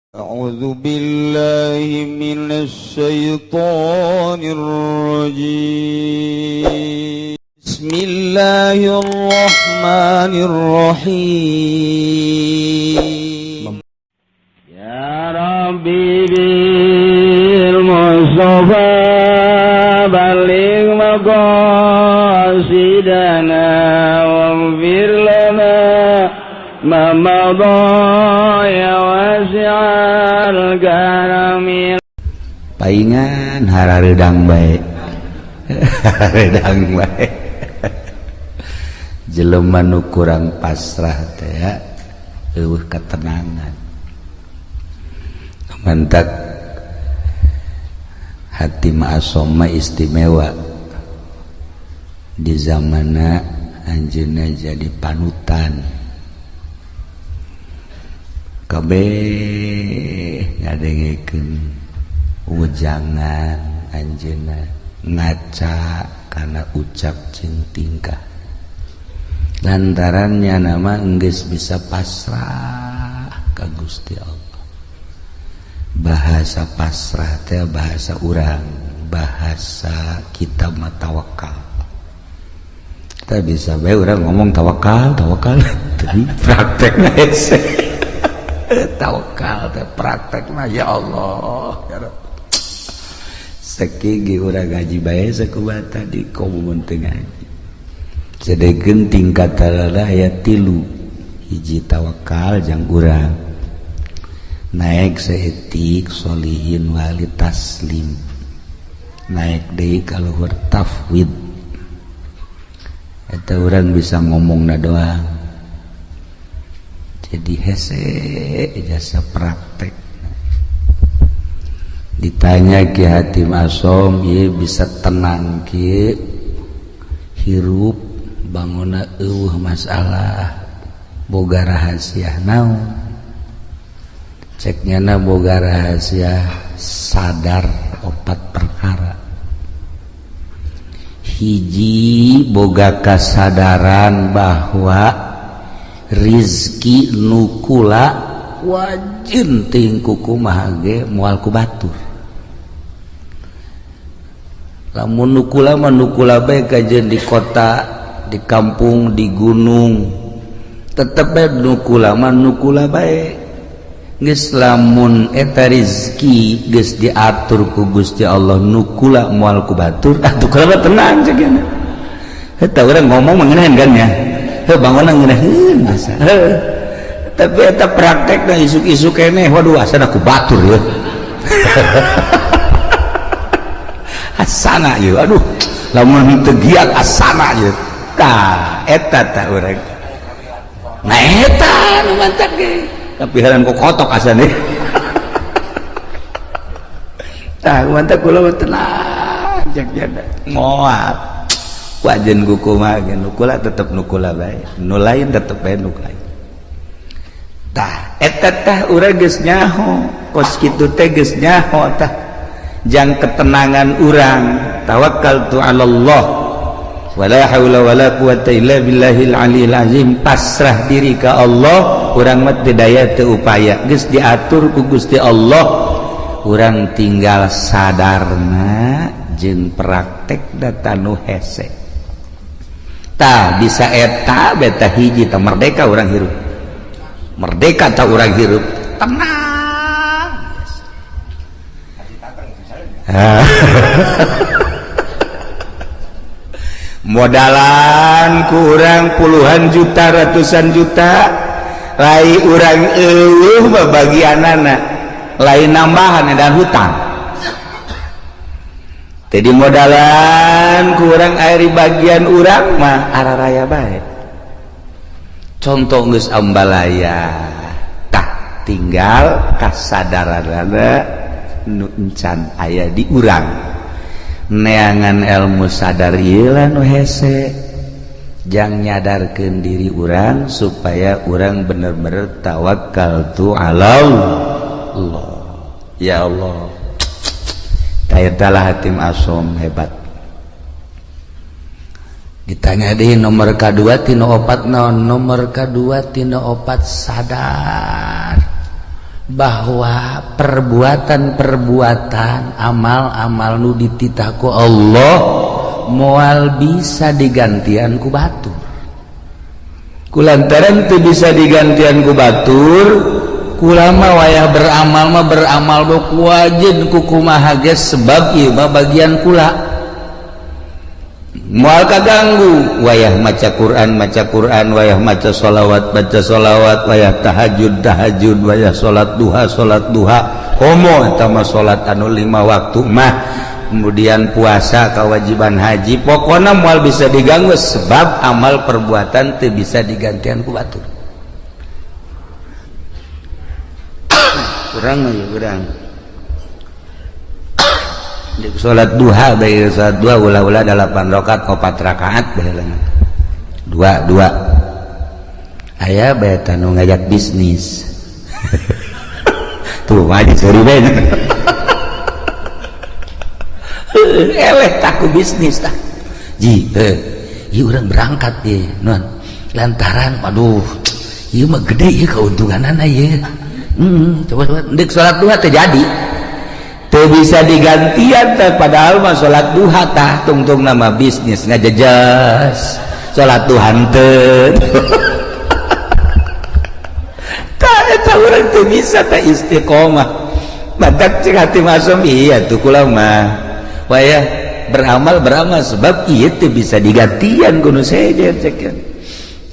أعوذ بالله من الشيطان الرجيم. بسم الله الرحمن الرحيم. يا ربي بالمصطفى بلغ مقاصدنا واغفر لنا ما مضى يا واسع الكرم. Paingan harareudang bae, hareudang bae. Jelema nu kurang pasrah teh eueuh ketenangan. Mantak hati ma'asoma istimewa di zamana anjeunna jadi panutan kabeh ngadengekeun wejangan anjeunna, ngaca kana ucap jeung tingkah, lantarannya nama enggeus bisa pasrah ka Gusti Allah. Bahasa pasrah teh bahasa urang, bahasa kita mah tawakal. Kita bisa bae urang ngomong tawakal tawakal, tapi praktekna hese. Tawakal teh praktekna ya Allah ya Rabb. Sakigi urang ngaji bae sakumaha tadi komo teu ngaji. Sedengkeun tingkatan aya tilu: hiji tawakal jang urang, naik saeutik solihin wali taslim, naik deui ka luhur tafwid. Eta urang bisa ngomongna doang jadi hese jasa praktek. Ditanya Ki Hatim Asom, ieu bisa tenang kieu hirup bangunna eueuh masalah, boga rahasia naon? Ceknya na boga rahasia sadar opat perkara. Hiji, boga kasadaran bahwa rizki nukula wajin ting kumaha ge moal ku batur. Lamun nukula mah nukula bae, kajeun di kota, di kampung, di gunung, tetep bae nukula mah nukula bae. Geus lamun eta rizki geus diatur ku Gusti Allah nukula moal ku batur, atuh kula mah tenang cek nya. Eta urang ngomong mah ngeunaheun kan ya, heuh bangunna ngeunaheun biasa. Heuh, tapi eta praktekna isuk-isuk keneh, waduh, asana ku batur ya, asana ieu, aduh, lamun teu giat asana ieu. Tah eta tah urang, nah eta nu mantak ge kapiharan ku kotok asane. Tah mantak kula mah tenang cek jada moal wajen ku kumaha ge nukula tetep nukula bae, nu lain tetep bae nu lain. Tah eta tah urang geus nyaho kos kitu teh, geus nyaho tah jang ketenangan urang. Tawakkaltu 'ala Allah wala haula wala quwata illa billahil aliyil azim, pasrah diri ka Allah. Urang mah teu daya teu upaya, geus diatur ku Gusti Allah, urang tinggal sadarna jeung praktek data nu hese. Tah bisa eta beta hiji tah merdeka urang hirup, merdeka tah urang hirup tenang. Modalan kurang puluhan juta ratusan juta lai urang eueuh babagianana, lain nambahan dan hutang. Jadi modalan kurang air bagian urang mah araraya bae. Contoh geus ambalaya, tah tinggal kasadaranana nu encan aya di urang. Neangan ilmu sadar ieu lah nu hese jang nyadarkeun diri urang supaya urang bener-bener tawakal tu ala Allah. Ya Allah, talah Hatim Asom hebat. Ditanya di nomor K2 tina opat naon? Nomor K2 tina opat sadar Bahwa perbuatan-perbuatan amal-amal nu dititah ku Allah moal bisa digantian ku batur. Kulantaran teu bisa digantian ku batur, kulama wayah beramal mah beramal dok wajib ku kumaha ge sebab ieu mah bagian kula. Moal kaganggu wayah maca Quran wayah maca sholawat wayah tahajud wayah salat duha komo eta mah salat anu 5 waktu mah, kemudian puasa kewajiban haji, pokona moal bisa diganggu sebab amal perbuatan teu bisa digantian ku batur. Kurang mah ya urang salat duha bae, salat duha ulah-ulah 8 rakaat 4 rakaat bae dua aya bae tanu ngajak bisnis. Tuh mah seuri bae. Eleh taku bisnis tah ji ieu urang berangkat ieu non lantaran aduh ieu mah gede ieu keuntunganana ieu. Coba deuk salat duha teh jadi teu bisa digantian teh, padahal mah salat duha tah tungtung nama bisnis ngajejas salat duha henteu. Tah eta urang teu bisa teh istiqomah. Badak cek hati masum iya tuh kula mah wayah beramal sebab ieu teu bisa digantian kudu sejen cek.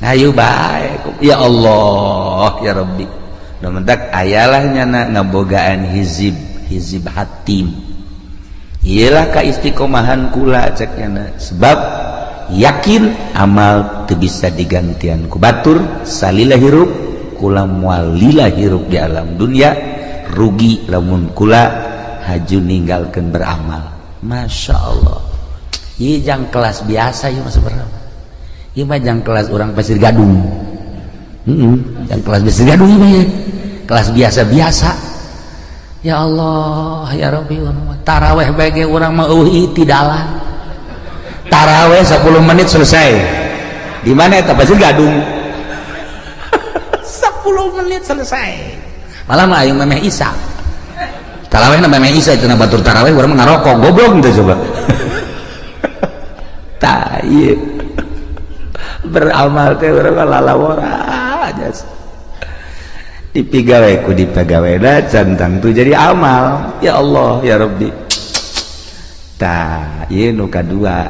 Ayo bae ya Allah ya Rabbi. Nu mentak ayalah nyana ngabogaan hizib hatim. Iyalah ka istiqomahan kula cek nyana sebab yakin amal teu bisa digantian ku batur salila hirup kula moal lila hirup di alam dunia, rugi lamun kula haju ninggalkeun beramal. Masya Allah, ieu jang kelas biasa ieu mah sebenarnya. Ieu mah jang kelas urang Pasir Gadung. Jang kelas Pasir Gadung ieu mah kelas biasa-biasa. Ya Allah, ya Rabbi, taraweh bae ge urang mah eueuh itidalan. Taraweh 10 menit selesai. Di mana eta Pasir Gadung? 10 menit selesai. Malah mah aing memeh isa. Taraweh na memeh isa cenah batur taraweh urang mah ngarokok, goblok teh coba. Tah ieu. Beramal teh urang mah lalawora aja. Dipigawe ku dipegawena cantang tuh jadi amal. Ya Allah ya Rabbi. Tah ieu nu kadua.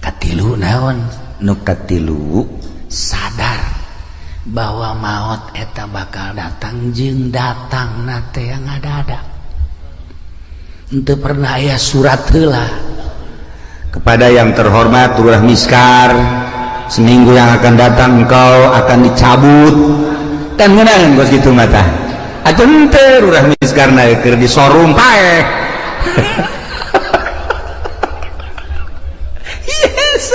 Katilu naon? Nu katilu sadar bahwa maut eta bakal datang jeung datang nate yang ada-ada. Henteu pernah aya surat heula. Kepada yang terhormat Lurah Miskar, seminggu yang akan datang engkau akan dicabut. Kan ngeunaan kos kitu mah tah. Atuh henteu Lurah Miskar na keur disorum paeh. Yes.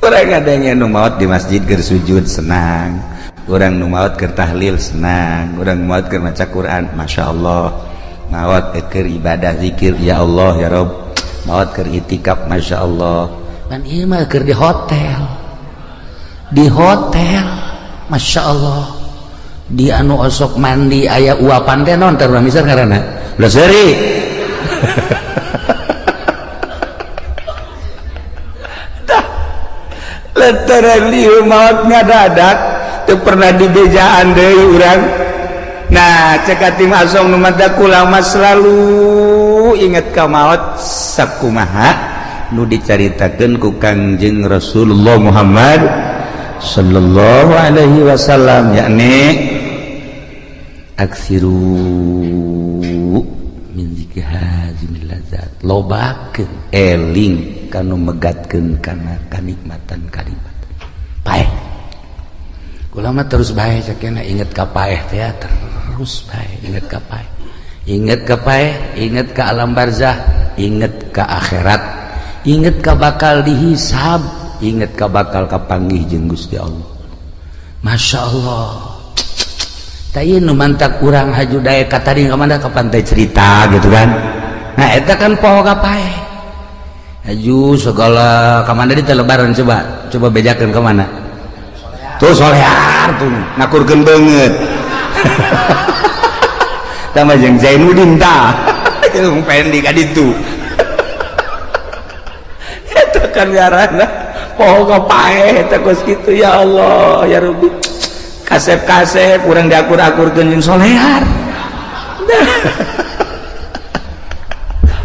Urang adanya nu maot di masjid keur sujud senang, urang nu maot keur tahlil senang, urang nu maot keur maca Quran masyaallah, maot keur ibadah zikir ya Allah ya Rabb, maot keur itikaf masyaallah. Kan ieu mah keur di hotel. Di hotel masyaallah. Di anu osok mandi aya uapan teh naon teh urang misal ngaranna? Ulah seuri. Lantaran lieu maot ngadadak teu pernah dibejaan deui urang. Nah, cek hati masong nu mata kula mah selalu inget ka maot sakumaha nu dicaritakeun ku Kangjeng Rasulullah Muhammad sallallahu alaihi wasallam, yakni aksiru min zikri hazimil ladzat, lobakeun eling kanu megatkeun kana kanikmatan kalimat paeh. Kula mah terus bae cekena inget ka paeh teh terus bae inget ka paeh, inget ka paeh, inget ka alam barzah, inget ka akhirat, inget ka bakal dihisab, inget ka bakal kapanggih jeung Gusti Allah. Masya Allah. Tah ieu nu mantak urang haju daek ka tadi ka mana ka pantai cerita gitu kan. Nah eta kan poho ka paeh. Haju segala ka mana di teh lebaran coba bejakeun ka mana. Tuh solear tuh ngakurkeun beungeut. Tambah jeung Zainuddin tah. Jeung Fendi ka ditu. Eta kan ngaranna poho paeh eta kos kitu, ya Allah ya Rabbi. Kasep-kasep urang diakur-akurkeun jeung solehar.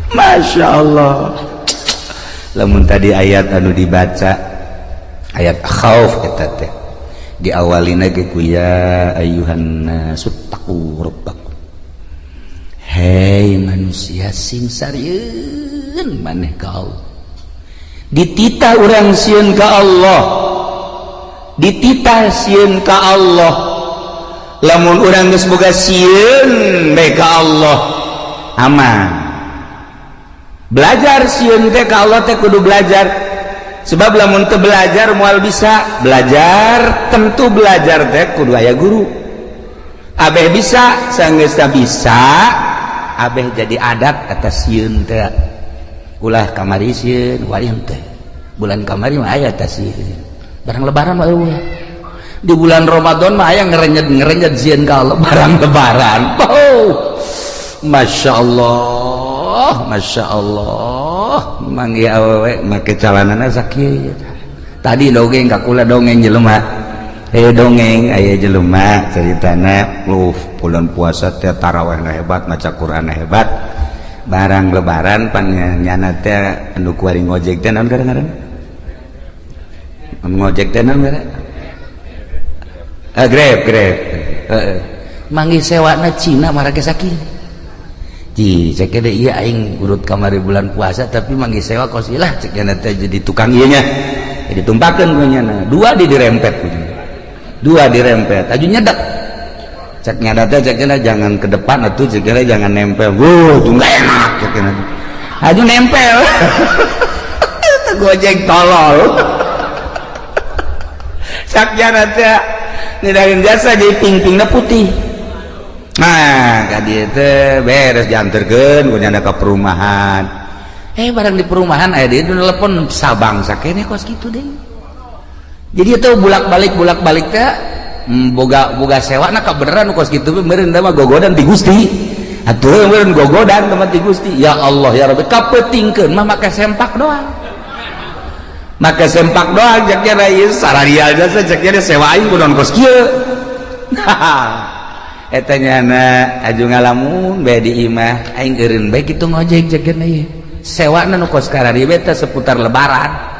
Masya Allah. Lamun tadi ayat anu dibaca ayat khauf eta teh diawalina ge ku ya ayyuhan nasuttaqu rabbakum. Hei manusia, sing sarieun maneh ka Allah. Dititah urang sieun ka Allah, dititah sieun ka Allah. Lamun urang geus boga sieun bae ka Allah, aman. Belajar sieun teh ka Allah teh kudu belajar. Sebab lamun teu belajar moal bisa. Belajar tentu belajar teh kudu aya guru. Abeh bisa, sanggeus bisa, abeh jadi adat atas sieun teh. Ulah kamari sieun, wain teh. Bulan kamari mah aya teh sieun. Barang lebaran mah eueuh. Di bulan Ramadan mah aya ngerenyet-ngerenyet sieun ka Allah barang lebaran. Oh. Masya Allah, Masya Allah. Manggih awewe make calanana sakieu. Tadi dongeng ka kula, dongeng jelema. Dongeng aya jelema ceritana, lu bulan puasa teh tarawihna hebat, maca Qur'an hebat. Barang lebaran pan nyana teh anu kuari ngojek teh naon ngaranna? Ngojek teh naon ngaranna? Grab, Grab. Heeh. Manggih sewana Cina marake sakieu. Ji, cek deh iya aing urut kamari bulan puasa tapi manggih sewa kos lah cek teh jadi tukang ieu nya. Jadi tumpakeun ku nyana. Dua di dirempet ku. Dua dirempet, aju nyedak. Cek nyada teh cek jangan ke depan atuh, cek jangan nempel. Wuh, tuh enggak enak cek. Aju nempel. Itu gojek tolol. Cek nyana teh ngedahin jasa jadi ping-pingna putih. Nah, ka dieu teh beres dianterkeun ku nyana ka perumahan. Barang di perumahan aya dieu telepon Sabang sakene kos kitu deui. Jadi itu bolak-balik teh boga boga sewa na kabeneran kos kitu meureun mah gogodan ti Gusti. Atuh meureun gogodan teman ti Gusti. Ya Allah ya Rabbi, kapetingkeun mah make sempak doang. Make sempak doang cek nya ieu sararia jasa cek nya sewa aing kunaon kos kieu. Eta nyana aju ngalamun bae di imah aing eureun bae kitu ngojek cek nya ieu. Sewana nu kos karari bae teh seputar lebaran.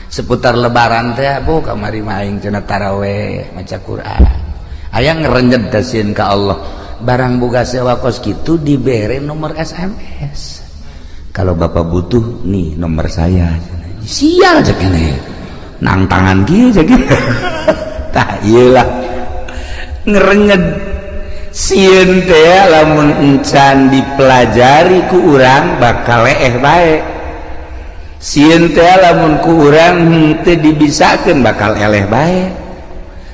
Seputar lebaran teh bu kamari mah aing cenah taraweh maca Quran. Aya ngerenjet teh sieun ka Allah. Barang boga sewa kos kitu dibere nomor SMS. Kalau bapak butuh nih nomor saya. Sial cek ini. Nang tangan kieu cek. Tah ieu lah. Ngerenjet sieun teh lamun encan dipelajari ku urang bakal leeh bae. Sieun teh lamun ku urang henteu dibisakeun bakal eleh bae.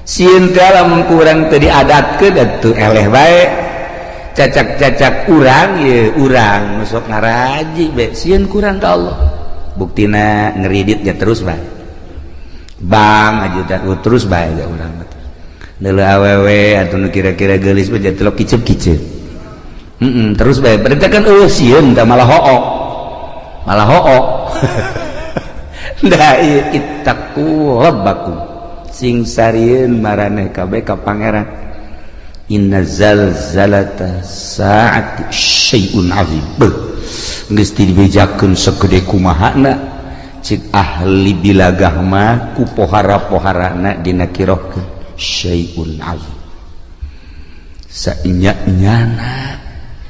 Sieun teh lamun ku urang teu diadatkeun atuh eleh bae. Cacak-cacak urang ye urang sok ngaraji bae sieun kurang ka Allah. Buktina ngeriditnya terus bae. Bang aja terus bae ja urang mah. Neuleuh awewe atuh nu kira-kira geulis mah jadi telok kicep-kicep. Terus bae. Berarti kan eueuh sieun tah malah hook. Malah hook. Da ittaqu rabbakum. Sing sarieun maraneh kabeh ka pangeran. Inna zalzalata saati syai'un azim. Beuh, geus dibejakeun segede kumahana cik ahli bilagah mah ku pohara-poharana dina kirohkeun syai'un azim. Sainya-nyana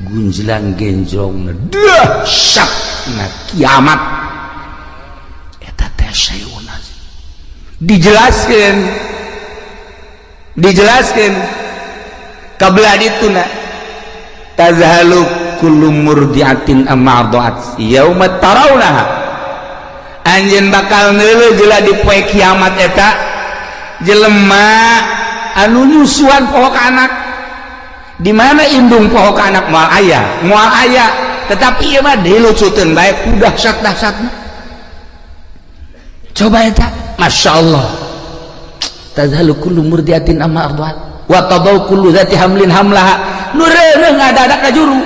gunjlang genjrongna dahsyatna kiamat eta teh syai'un azim. Dijelaskeun dijelaskeun kabelah dituna tazhalu kullu murdiatin amma arda'at yauma tarawnaha. Anjeun bakal neuleuh jeula di poe kiamat eta jelema anu nyusuan poho ka anak. Di mana indung poho ka anak moal aya, moal aya, tetapi ieu mah dilucuteun bae ku dahsyat-dahsyatna. Coba eta, Masya Allah. Tazhalu kullu murdiatin amma arda'at. Wa tadau kullu dzati hamlin hamlaha, nu reuneuh ngadadak ka juru,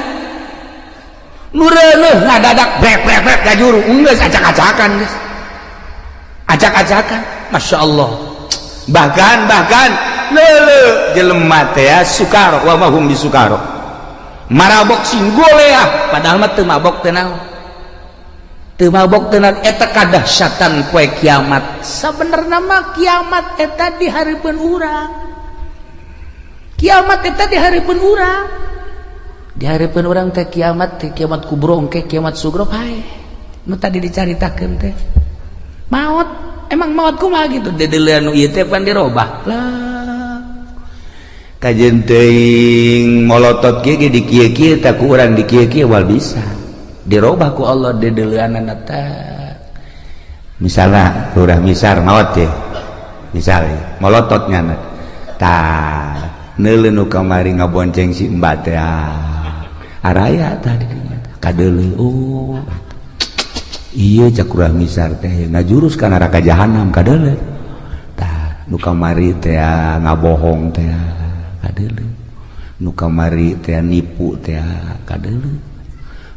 nu reuneuh ngadadak brek brek brek ka juru, geus acak-acakan geus. Acak-acakan, Masya Allah. Bahkan bahkan leuleuh jelema teh ya sukaro wa mahum bisukaro. Marabok sing goleah padahal mah teu mabok teh naon. Teu mabok teh naon eta kadahsyatan poe kiamat. Sabenerna mah kiamat eta di hareupeun urang. Kiamat eta di hareupeun urang. Di hareupeun urang teh kiamat kubro engke kiamat sugro pae. Nu tadi dicaritakeun teh. Maot, emang maot kumaha gitu dedeuleun nu ieu teh pan dirobah. Lah kajeun teuing molotot kieu ge di kieu-kieu tah ku urang di kieu-kieu wal bisa. Dirobah ku Allah dedeuleunana teh. Misalna Lurah Misar maot teh. Misalnya molotot nyana. Tah neuleuh nu kamari ngabonceng si Mbak teh. Araya tah di dinya kadeuleu. Oh. Iya cak Lurah Misar teh ngajurus ka neraka jahanam kadeuleu. Tah nu kamari teh ngabohong teh kadeuleu. Nu kamari teh nipu teh kadeuleu.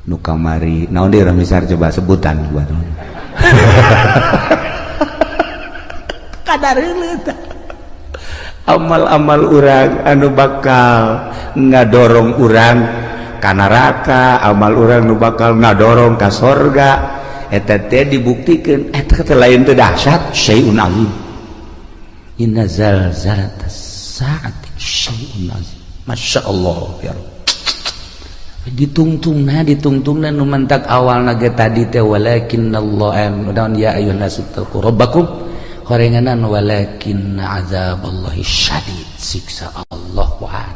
Nu kamari naon deui Lurah Misar coba sebutan buat. Kadareuleu tah. Amal-amal urang anu bakal ngadorong urang ka neraka, amal urang nu bakal ngadorong ka sorga. Eta teh dibuktikan eta teh lain teh dahsyat syai'un azim. Inna zalzalatas saati syai'un azim. Masya Allah ya Rabb. Ditungtungna ditungtungna nu mentak awalna ge tadi teh walakinnallaha naon ya ayyuhan nasu taqu rabbakum horenganan walakinna azaballahi syadid, siksa Allah wahar.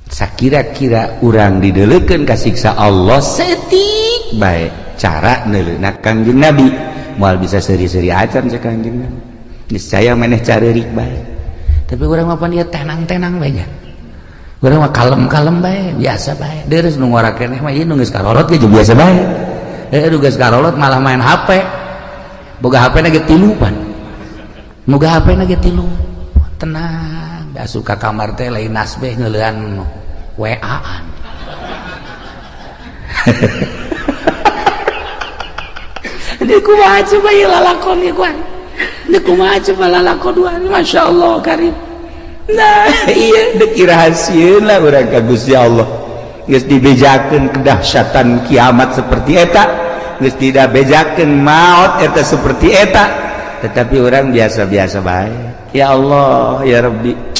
Sakira-kira urang dideulekeun ka siksa Allah setik bae cara neuleuna Kangjeng Nabi moal bisa seuri-seuri acan cek Kangjeng Nabi niscaya maneh careurik bae tapi urang mah pan ieu tenang-tenang bae nya urang mah kalem-kalem bae biasa bae deres nu ngora keneh mah ieu nu geus karolot ge biasa bae nu geus karolot malah main HP boga HP na ge tilu pan boga HP na ge tilu tenang asup ka kamar teh lain nasbeh ngeulean WA-an. Ini kumaha coba ieu lalakon ieu kuan. Ini kumaha coba lalakon dua. Masya Allah karim. Nah iya deuk rahasieun lah urang ka Gusti Allah. Geus dibejakeun kedahsyatan kiamat seperti eta, geus dibejakeun maot eta seperti eta, tetapi orang biasa-biasa bae. Ya Allah, ya Rabbi.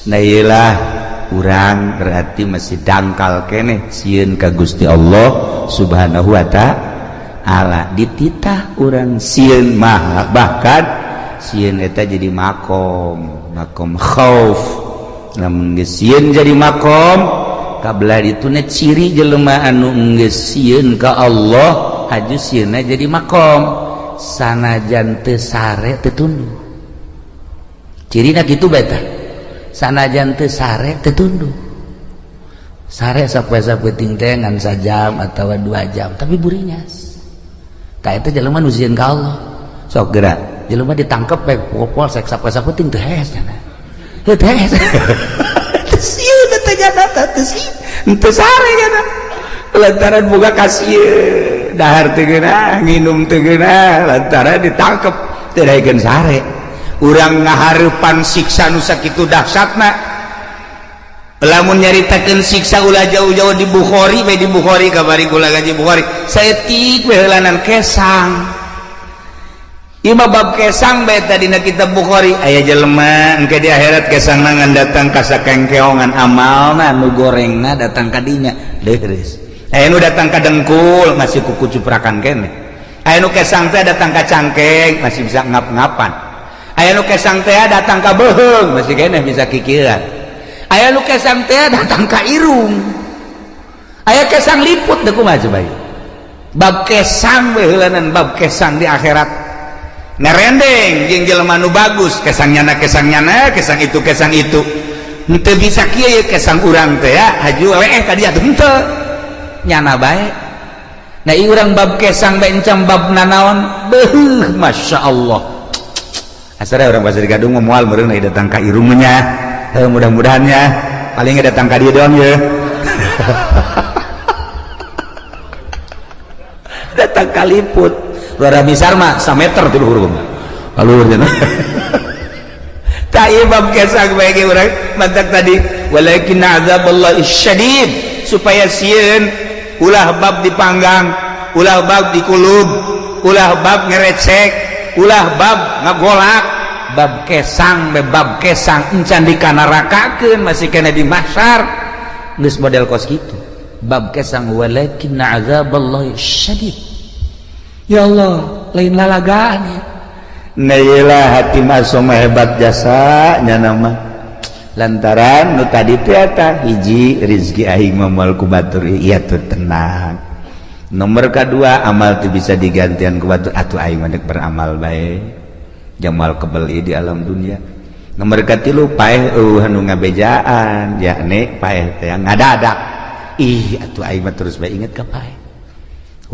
Nah iyalah urang berarti masih dangkal keneh sieun ka Gusti Allah Subhanahu wa ta'ala. Dititah urang sieun mah bahkan sieun eta jadi makom, makom khauf. Lamun geus sieun jadi makom kabelah dituna ciri jelema anu geus sieun ka Allah haju sieunna jadi makom sanajan teu sare teu tunduk. Cirina kitu bae tah. Sanajan teu sare teu tunduk. Sare sapoe-sapoe teh ngan sajam atawa 2 jam tapi burinyas. Tah eta jelema nu sieun ka Allah. Sok geura jelema ditangkep we polsek sapoe-sapoe teu hees cenah. Heuh teu hees. Teu sieun teh jana teh sieun. Teu sare jana. Lantaran boga kasieun, dahar teu geunah, nginum teu geunah, lantaran ditangkep teu daekeun sare. Urang ngahareupan siksa nu sakitu dahsyatna. Lamun nyaritakeun siksa ulah jauh-jauh di Bukhari bae di Bukhari kamari kula ngaji Bukhari. Saeutik we heulanan kesang. Ieu mah bab kesang bae tadina kitab Bukhari aya jelema engke di akhirat kesangna ngan datang ka sakengkeongan amalna nu gorengna datang ka dinya leureus. Aya nu datang ka dengkul masih kuku cuprakan keneh. Aya nu kesang teh datang ka cangkeng masih bisa ngap-ngapan. Aya nu kesang teh datang ka beuheung masih keneh bisa kikiran. Aya nu kesang teh datang ka irung. Aya kesang liput teh kumaha coba ieu. Bab kesang we heulanan bab kesang di akhirat. Ngerendeng jeung jelema nu bagus kesang nyana kesang itu kesang itu. Henteu bisa kieu ye kesang urang teh ya haju leeh ka dieu henteu. Nyana bae. Nah ieu urang bab kesang bae encam bab nanaon beuh masyaallah. Asal orang Pasir Gadung moal meureun datang ka irungnya. Mudah-mudahan ya paling datang ka dieu doang ya. Datang kaliput luar misar mah sameter ti luhur mah kaluhur cenah. Tah ieu bab kesang bae ge urang mantak tadi walakin azaballahi syadid supaya sieun ulah bab dipanggang, ulah bab dikulub, ulah bab ngerecek, ulah bab ngagolak, bab kesang be bab kesang encan dikanarakakeun masih kena di mahsyar geus model kos kitu. Bab kesang walakin azaballahi syadid. Ya Allah, lain lalagaan ya. Nah iyalah hati masuk hebat jasa nya nama. Lantaran nu tadi teh eta hiji rizki aing mah moal ku batur ieu tuh tenang. Nomor kedua amal tuh bisa digantian ku batur atuh aing mah beramal bae. Jamal kebeli di alam dunia. Nomor katilu paeh eueuh anu ngabejaan yakni paeh teh ngadadak. Ih atuh aing mah terus bae inget ka paeh.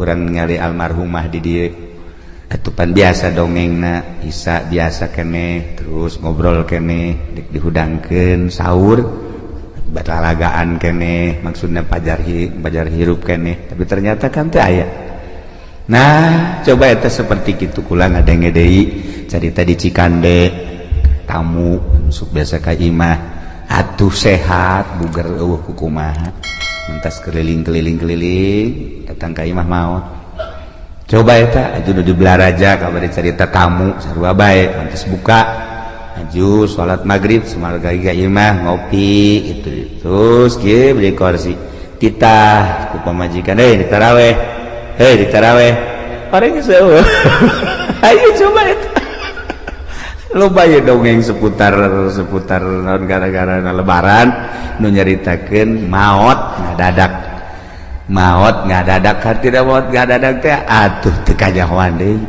Urang ningali almarhumah di dieu atupan biasa dongengna isa biasa keneh terus ngobrol keneh dihudangkeun sahur batalagaan keneh maksudna pajar hirup keneh tapi ternyata kan teu aya. Nah coba eta seperti kitu kula ngadenge deui carita di Cikande tamu masuk biasa ka imah atuh sehat buger eueuh kukumaha mentas keliling-keliling-keliling datang ka imah maot. Coba eta aju nu di Belaraja kabari carita tamu sarua bae mantas buka aju salat magrib sumarga ka imah ngopi itu terus kieu beli kursi titah ku pamajikan heuh ditaraweh heuh ditaraweh pareng seueuh. Ayo coba eta loba ye dongeng seputar naon gara-gara lebaran nu nyaritakeun maot ngadadak maot ngadadak hartina maot ngadadak teh atuh teu kanyahoan deui.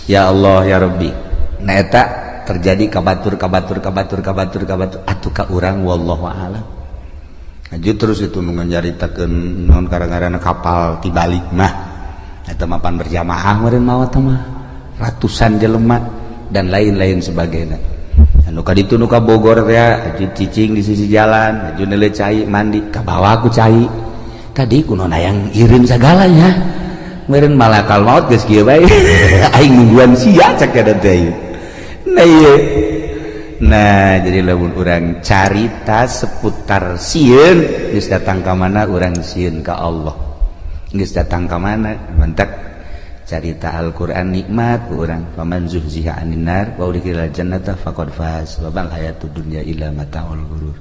Ya Allah ya Rabbi. Nah eta terjadi ka batur atuh ka urang wallahu a'lam. Aju terus itu nu nyaritakeun naon gara-gara kapal tibalik mah eta mapan berjamaah meureun maot mah ratusan jelema dan lain-lain sebagainya. Anu ka ditu nu ka Bogor teh aju cicing di sisi jalan, aju neuleuh cai mandi, ka bawa ku cai. Tadi kuno hayang irin sagalanya. Meureun malakal maut geus kieu bae. Aing nungguan sia cek eta teh. Nah ieu. Nah, jadi lamun urang carita seputar sieun geus datang ka mana urang sieun ka Allah. Geus datang ka mana mantak carita Al-Qur'an nikmat urang faman zuhziha 'anil nar wa udkhilal jannata faqad faz wa mal hayatud dunya illa mataul ghurur.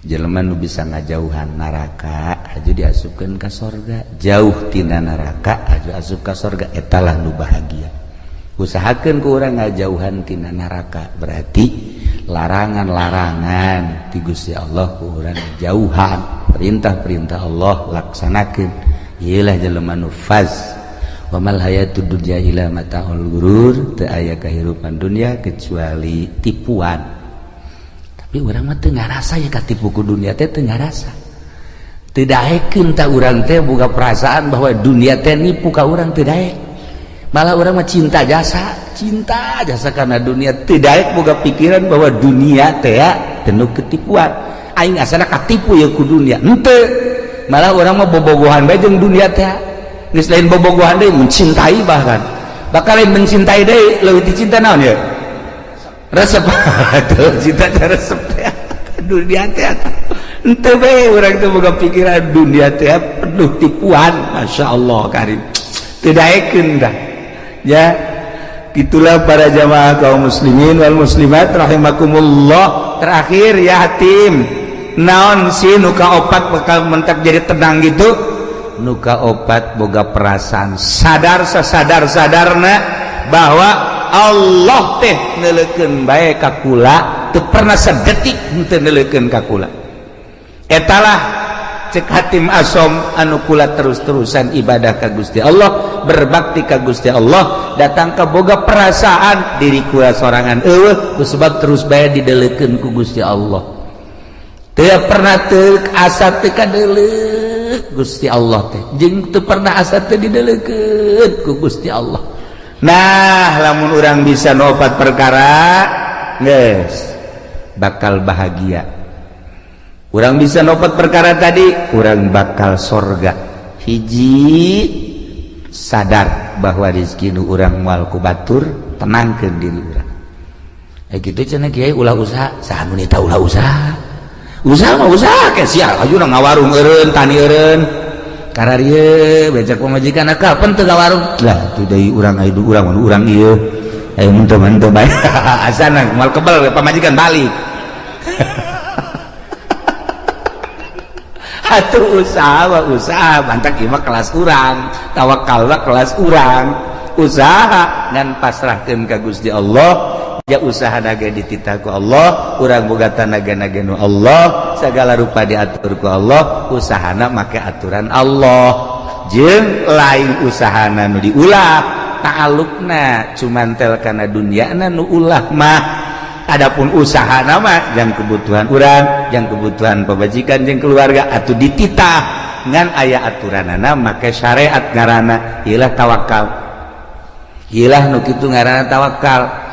Jelema nu bisa ngajauhan neraka aju diasupkeun ka sorga, jauh tina neraka aju asup ka sorga etalah nu bahagia. Usahakeun ku urang ngajauhan tina neraka berarti larangan-larangan ti Gusti Allah ku urang jauhan, perintah-perintah Allah laksanakeun. Ieu lah jelema nu faz. Wa mal hayatud dunya illa mataul ghurur, teu aya kahirupan dunia kecuali tipuan. Tapi urang mah teu ngarasa ya katipu ku dunia teh teu ngarasa. Teu daekeun ta urang teh boga perasaan bahwa dunia teh nipu ka urang teu daek. Malah urang mah cinta jasa karena dunia teu daek boga pikiran bahwa dunia teh penuh ketipuan. Aing asana katipu ya ku dunia. Henteu. Malah urang mah bobogohan bae jeung dunia teh. Geus lain bobogohan deui mencintai bahkan. Bakal lain mencintai deui leuwih dicinta naon ya? Resep. Tuh cinta teh resep teh dunia teh henteu bae urang teh boga pikiran dunia teh penuh tipuan. Masya Allah karim teu daekeun dah ya. Itulah para jamaah kaum muslimin wal muslimat rahimakumullah. Terakhir ya hatim naon sih nu kaopat bakal mentak jadi tenang gitu? Nu kaopat boga perasaan sadar sasadar sadarna bahwa Allah teh neuleukeun bae ka kula, teu pernah sedetik henteu neuleukeun ka kula. Etalah cek hatim asom anu kula terus-terusan ibadah ka Gusti Allah, berbakti ka Gusti Allah, datang ka boga perasaan diri kula sorangan eueuh kusebab terus bae dideleukeun ku Gusti Allah. Teu pernah teu asa teu kadeuleuk Gusti Allah teh, jeung teu pernah asa teu dideleukeun ku Gusti Allah. Nah, lamun urang bisa nopat perkara geus bakal bahagia. Urang bisa nopot perkara tadi, urang bakal sorga. Hiji, sadar bahwa rezeki nu urang moal ku batur, tenangkeun diri urang. Gitu cenah kiai ulah usaha, saha nu nita ulah usaha? Usaha mah usaha ke sia aju ngawarung eureun, tani eureun. Kararieu becak pamajikan kapan teu ngawarung? Lah teu deui urang aya urang mun urang ieu. Ayo mun teu mah teu bae. Asana moal kebel pamajikan balik. Atuh usaha mah usaha, mantak ieu mah kelas urang, tawakal mah kelas urang. Usaha ngan pasrahkeun ka Gusti Allah. Ya usaha naga dititah ku Allah, urang boga tanaga naga nu Allah, segala rupa diatur ku Allah, usahana make aturan Allah. Jeung lain usahana nu diulah, ta'alukna cuman tel kana dunyana nu ulah mah. Adapun usahana mah jang kebutuhan urang, jang kebutuhan pamajikan jeung keluarga atuh dititah ngan aya aturanana make syariat ngaranna ieu lah tawakal. Ieu lah nu kitu ngaranna tawakal.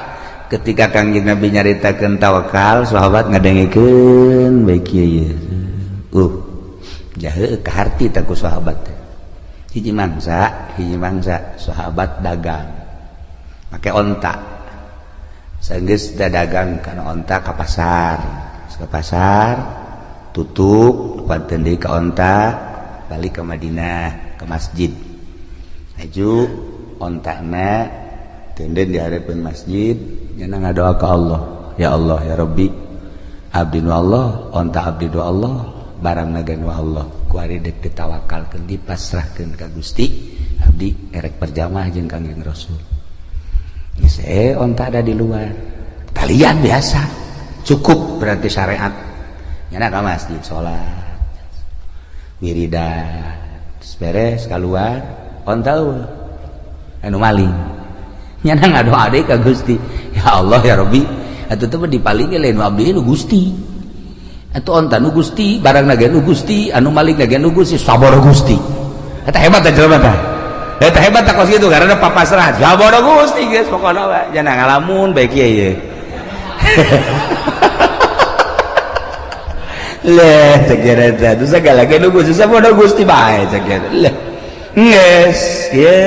Ketika Kangjeng Nabi nyaritakeun tawakal, sahabat ngadengekeun bae kieu ieu. Jahe kaharti tah ku sahabat teh. Hiji mangsa sahabat dagang make onta. Sanggeus dagang kana onta ka pasar. Ka pasar tutup panten deui ka onta, balik ka Madinah, ka masjid. Aju ontana tenden di hareupeun masjid. Nyana ngadoa ka Allah, ya Allah ya Rabbi, abdi nu Allah, onta abdi nu Allah, barang naga nu Allah. Ku ari deuk ditawakalkeun dipasrahkeun ka Gusti, abdi erek berjamaah jeung Kangjeng Rasul. Geus onta ada di luar. Talian biasa. Cukup berarti syariat. Nyana ka masjid salat. Wiridan, beres keluar, onta eueuh. Anu maling. Nyana ngadoa deui ka Gusti, ya Allah ya Rabbi, atuh teh dipaling lain nu abdi nu Gusti. Atuh onta nu Gusti, barang na ge nu Gusti, anu maling na ge nu Gusti, sabar Gusti. Eta hebat teh jelema teh. Eta hebat teh kos kitu karena papasrah, sabar Gusti geus pokona we. Nyana ngalamun bae kieu ye. Leh cek eta teh sagala ge nu Gusti, sabar Gusti bae cek eta. Leh geus ye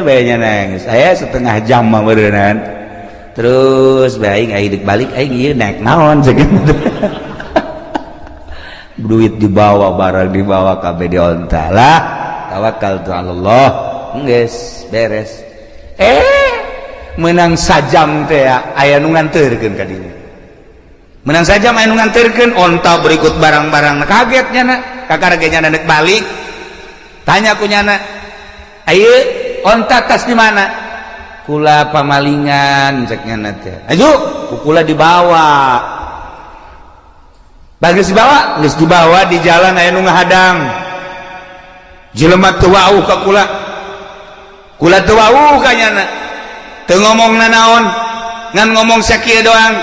bae nya nangis. Aya setengah jam mah meureunnan. Terus bae aing deuk balik aing ieu naik naon cek. Duit dibawa, barang dibawa kabeh di onta lah. Tawakal tu Allah. Geus beres. Menang sajam teh aya nu nganteurkeun ka dinya. Menang sajam aya nu nganteurkeun onta berikut barang-barang. Kaget nya kakara ge nya deuk balik. Tanya ku nyana, ayo onta tas di mana? Kula pamalingan cek nyana teh. Ayo, kula dibawa. Bagus dibawa, geus dibawa di jalan aya nu ngahadang. Jelema teu wauh ka kula. Kula teu wauh ka nyana. Teu ngomong nanaon, ngan ngomong sakieu doang.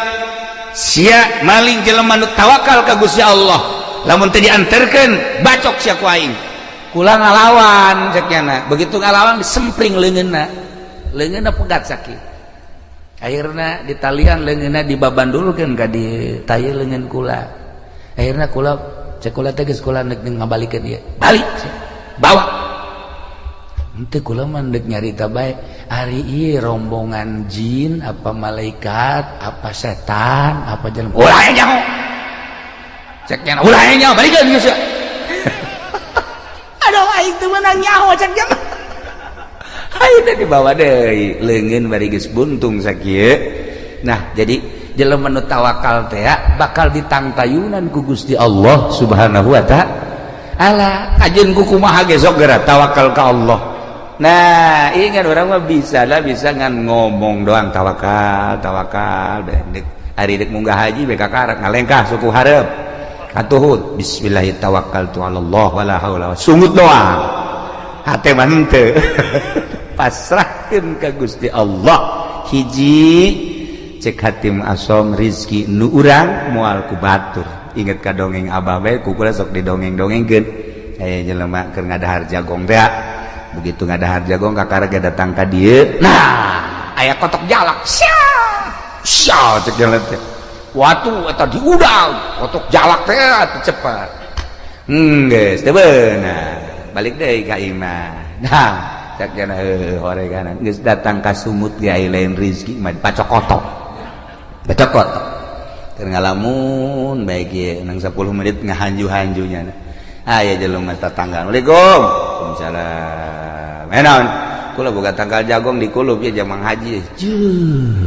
Sia maling jelema nu tawakal ka Gusti Allah. Lamun teu dianterkeun, bacok sia ku aing. Kula ngalawan cek nyana. Begitu ngalawan disempring leungeunna. Leungeunna pegat sakit. Akhirna ditalian leungeunna dibabandulkeun ka di taye leungeun kula. Akhirna kula cek kula teh geus kula neuk ngabalikeun ieu. Balik bawa. Henteu kula mah deuk nyarita bae. Ari ieu rombongan jin apa malaikat apa setan apa jelema. Ulah nyaho. Cek nyana ulah nyaho balikeun geus. Aduh aing teu meunang nyaho cek jam. Aing teh dibawa deui leungeun bari geus buntung sakieu. Nah, jadi jelema nu tawakal teh bakal ditangtayunan ku Gusti Allah Subhanahu wa ta'ala. Kajeun ku kumaha ge sok geura tawakal ka Allah. Nah, ingat urang mah bisa lah bisa ngan ngomong doang tawakal, tawakal dek ari dek munggah haji bae kakarak ngalengkah suku hareup. Atuhud bismillahi tawakkaltu ala Allah wala haula sungut doang hate mah henteu. Pasrahkeun ka Gusti Allah. Hiji cek hatim asom rizki nu urang moal ku batur. Inget ka dongeng abah bae ku kula sok didongeng-dongengkeun. Aya jelema keur ngadahar jagong teh. Begitu ngadahar jagong kakara ge datang ka dieu. Nah, aya kotok jalak. Sia. Sia cek jelema teh. Watu eta diudang, kotok jalak teh atuh cepat. Geus teu beunang. Balik deui ka imah. Nah, cak jana heuh horeganan geus datang ka sumut ge aya lain rezeki mah pacokotok. Pacokotok. Keur ngalamun bae ge nang 10 menit ngahanju-hanjunya. Aya jelema tetangga. Assalamualaikum. Waalaikumsalam. Naon? Kula boga tangkal jagong di kulub ya jamang haji. Jeuh.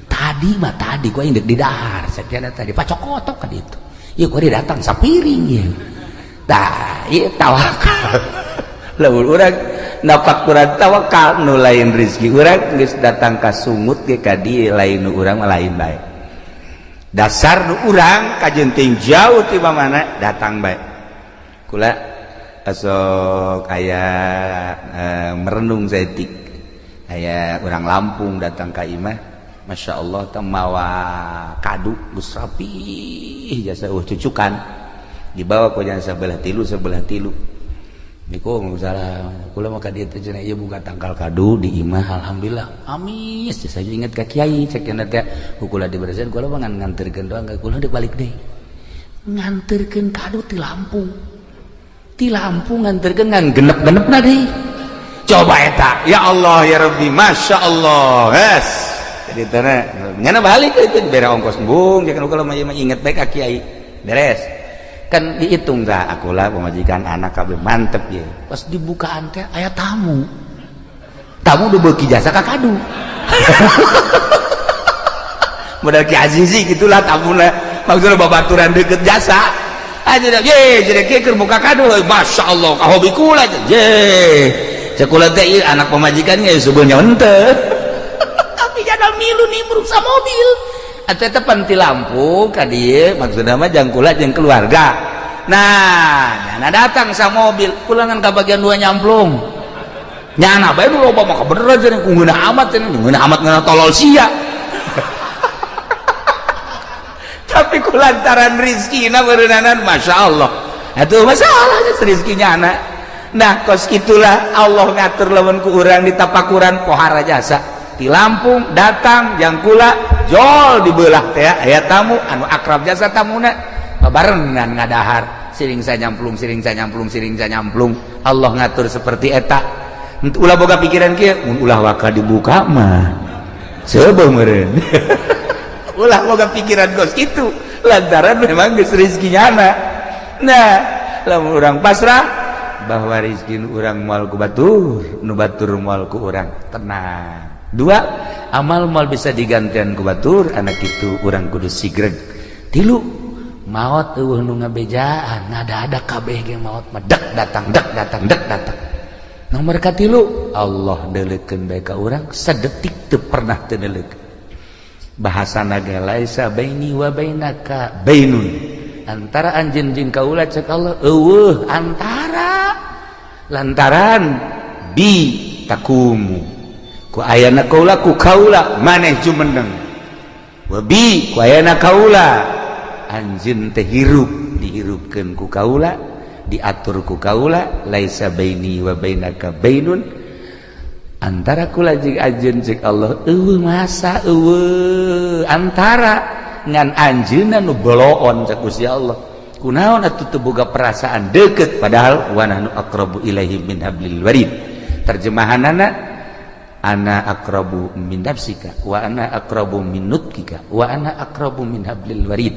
Tadi mah tadi gua indek di dahar, sakiana tadi pacokotok ka ditu. Ieu gua datang sapiring ieu. Tah, ieu tawakal. Lamun urang napak kurang tawakal nu lain rezeki urang geus datang ka sungut ge ka dieu lain nu urang mah lain bae. Dasar nu urang kajenting jauh ti mana datang bae. Kula asok aya merenung saeutik. Aya urang Lampung datang ka imah, Masya Allah teh mawa kadu geus rapih jasa cucukan. Dibawa ku jasa sebelah tilu. Niku salah kula mah ka dieu teh cenah ieu buka tangkal kadu di imah alhamdulillah. Amis saya inget ka kiai cek cenah teh ku kula dibersihan kula mah ngan nganterkeun doang ka kula deuk balik deui. Nganterkeun kadu ti Lampung. Ti Lampung nganterkeun ngan genep-genepna deui. Coba eta ya Allah ya Rabbi Masya Allah. Yes. Jadi teh nyana balik itu bere ongkos embung jangan kula mah inget bae ka kiai. Beres. Kan dihitung dah akulah pemajikan anak kabeh mantep ya. Pas dibukaan teh aya tamu. Tamu udah beuki jasa ka kadu. Modal Ki Azizi gitulah tamuna. Maksudna babaturan deket jasa. Aja ye jadi kieu keur buka kadu. Masya Allah ka hobi kula ye. Cek kula teh ieu anak pemajikannya sebenarnya henteu. Tapi jada milu nimbrung sa mobil. Atau eta pan ti Lampung ka dieu maksudna mah jang kula jeung keluarga. Nah, nyana datang sa mobil, kulangan ka bagian dua nyamplung. Nyana bae nu loba mah kabeneran cenah ku ngeunah amat cenah, ngeunah amat ngeunah tolol sia. Tapi ku lantaran rizkina beureunanan Masya Allah. Atuh masalahnya rezeki nyana. Nah, kos itulah Allah ngatur lamun ku urang ditapakuran pohara jasa. Di Lampung datang jang kula jol dibelah teh aya tamu anu akrab jasa tamuna babarengan ngadahar siring sanyamplung siring sanyamplung siring sanyamplung. Allah ngatur seperti eta. Ulah boga pikiran kieu mun ulah waka dibuka mah seubeuh meureun. Ulah boga pikiran kos kitu lantaran memang geus rezeki nyana. Nah, lamun urang pasrah bahwa rezeki urang moal ku batur, nu batur moal ku urang tenang. Dua, amal mal bisa digantian ku batur, anak itu urang kudu sigreg. Tilu, maot eueuh nu ngabejaan, ngada-ada kabeh ge maot mah dek datang, dek datang, dek datang. Nomor katilu, Allah deuleukeun bae ka urang sadetik teu pernah teu deuleukeun. Bahasana ge laisa baini wa bainaka bainun. Antara anjeun jeung kaula cek Allah eueuh antara lantaran bi takumu. Ku ayana kaula ku kaula maneh jumeneng wa bi ku ayana kaula anjeun teh hirup dihirupkeun ku kaula diatur ku kaula laisa baini wa bainaka bainun antara kula jeung anjeun cek Allah eueuh masa eueuh antara ngan anjeunna nu boloon cek Gusti Allah kunaon atuh teu boga perasaan deukeut padahal wa nahnu aqrabu ilaihi min hablil warid terjemahanana ana aqrabu min nafsika wa ana aqrabu min nutkika wa ana aqrabu min hablil warid.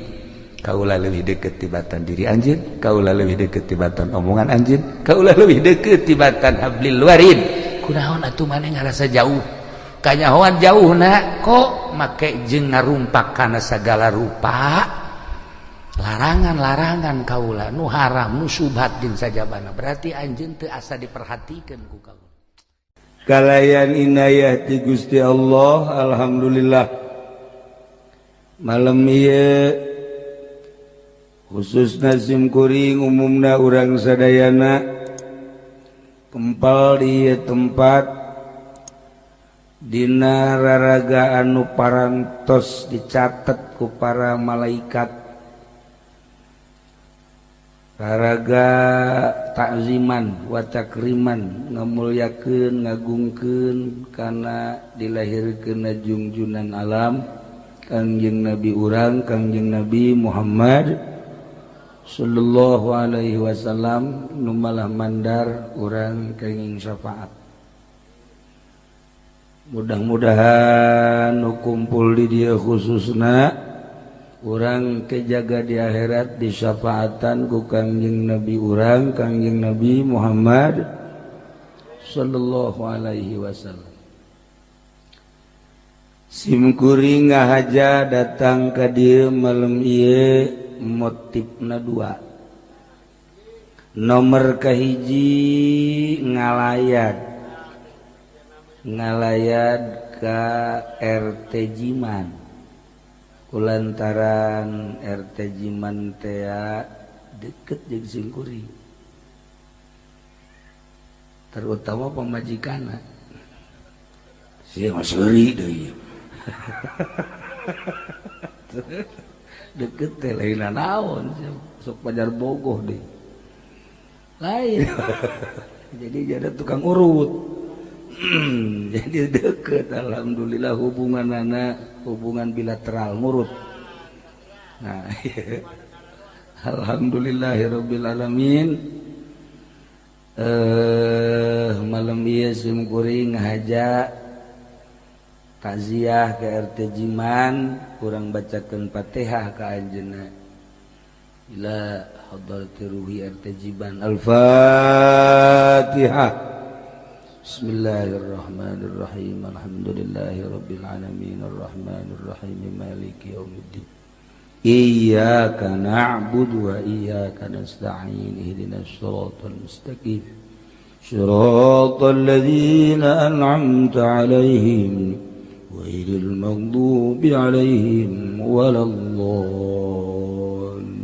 Kaula leuwih deukeut tibatan diri anjeun, kaula leuwih deukeut tibatan omongan anjeun, kaula leuwih deukeut tibatan hablil warid. Kunaon atuh maneh ngarasa jauh? Kanyahoan jauhna kok make jeung ngarumpak kana sagala rupa larangan-larangan kaula nu haram nu syubhat jeung sajabana. Berarti anjeun teu asa diperhatikeun ku kaula. Kalayan inayah ti Gusti Allah, alhamdulillah malam ieu khususna simkuring umumna urang sadayana kempal di ieu tempat dina raraga anu parantos dicatet ku para malaikat raraga takziman wa takriman ngamulyakeun ngagungkeun kana dilahirkeun junjunan alam Kangjeng Nabi urang Kangjeng Nabi Muhammad sallallahu alaihi wasallam nu malah mandar urang kenging syafaat. Mudah-mudahan nu kumpul di dieu khususna urang kejaga di akhirat disyafaatan ku Kangjeng Nabi urang Kangjeng Nabi Muhammad sallallahu alaihi wasallam. Simkuring ngahaja datang ka dieu malam ieu motifna dua. Nomor kahiji ngalayat. Ngalayat ka RT Jiman. Kulantaran RT Jiman tea deket jeung simkuring. Terutama pamajikanna. Sia mah seuri deui. Deket teh lain naon sok pajar bogoh deh lain. Jadi jadi tukang urut. Jadi deket, alhamdulillah hubungan anak hubungan bilateral ngurut. Nah, alhamdulillahirabbil alamin. Malam ieu sim kuring ngahaja takziah ke RT Jiman, kurang bacakeun Fatihah ka anjeunna. Ila hadrati ruhi RT Jiman. Al-Fatihah. Bismillahirrahmanirrahim. Alhamdulillahirabbil alamin arrahmanirrahim maliki yaumiddin. Iyyaka na'budu wa iyyaka nasta'in ihdinas siratal mustaqim. Siratal ladzina an'amta 'alaihim ghairil maghdubi 'alaihim waladdallin.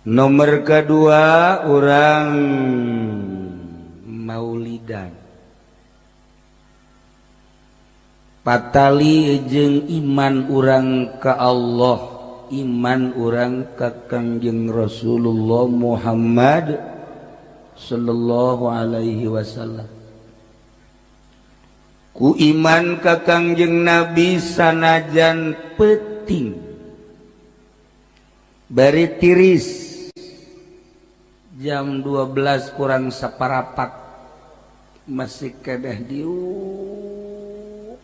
Nomor kedua orang maulidan. Patali jeung iman urang ka Allah, iman urang ka Kangjeng Rasulullah Muhammad sallallahu alaihi wasallam. Ku iman ka Kangjeng Nabi sanajan peting bari tiris jam 12 kurang separapat masih kedah diuk.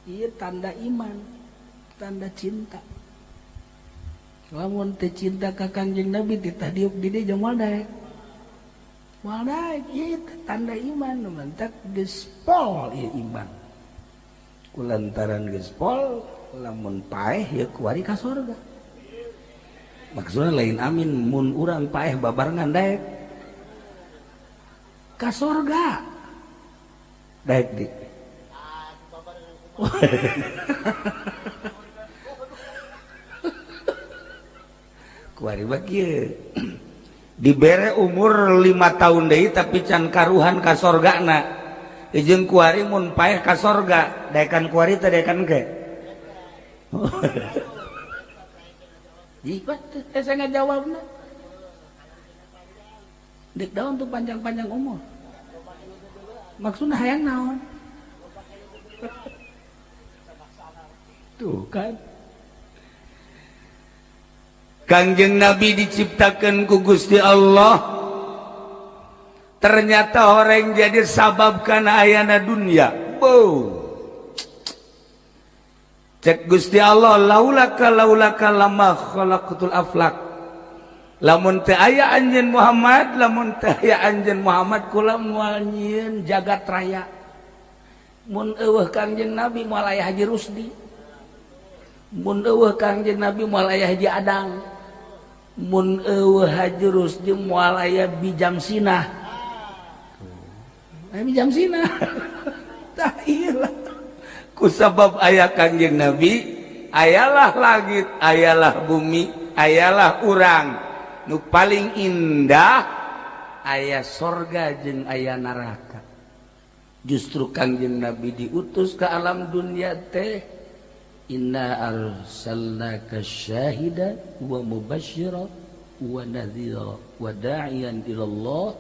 Ieu tanda iman, tanda cinta. Lamun teu cinta ka Kangjeng Nabi titah diuk di dieu jeung moal daek. Moal daek ieu tanda iman, mantak geus pol ieu iman. Kulantaran geus pol lamun paeh ieu kuari ka surga. Maksudna lain amin mun urang paeh babarengan daek ka surga. Daek di. Kuari mah kieu. Dibere umur 5 tahun deui tapi can karuhan ka sorgana. Jeung kuari mun paeh ka sorga, daekan kuari teh daekan ke. Jibat teh saya ngajawabna. Dek daun tuh panjang-panjang umur. Maksudna hayang naon? Tuh kan. Kangjeng Nabi diciptakan ku Gusti Allah. Ternyata orang jadi sabab kana ayana dunia. Bow. Cek Gusti Allah laulaka laulaka lama khalaqatul aflak. Lamun teu aya anjeun Muhammad, lamun teu aya anjeun Muhammad kula moal nyieun jagat raya. Mun eueuh Kangjeng Nabi moal aya Haji Rusdi. Mun eueuh Kangjeng Nabi moal aya Haji Adang. Mun eueuh Haji Rusdi moal aya Bijam Sinah. Aya Bijam Sinah. Tah ieu lah. Ku sabab aya Kangjeng Nabi, ayalah langit, ayalah bumi, ayalah urang. Nu paling indah aya sorga jeung aya neraka. Justru Kangjeng Nabi diutus ke alam dunia teh inna arsalnaka syahida wa mubasyira wa nadhira wa da'iyan ila Allah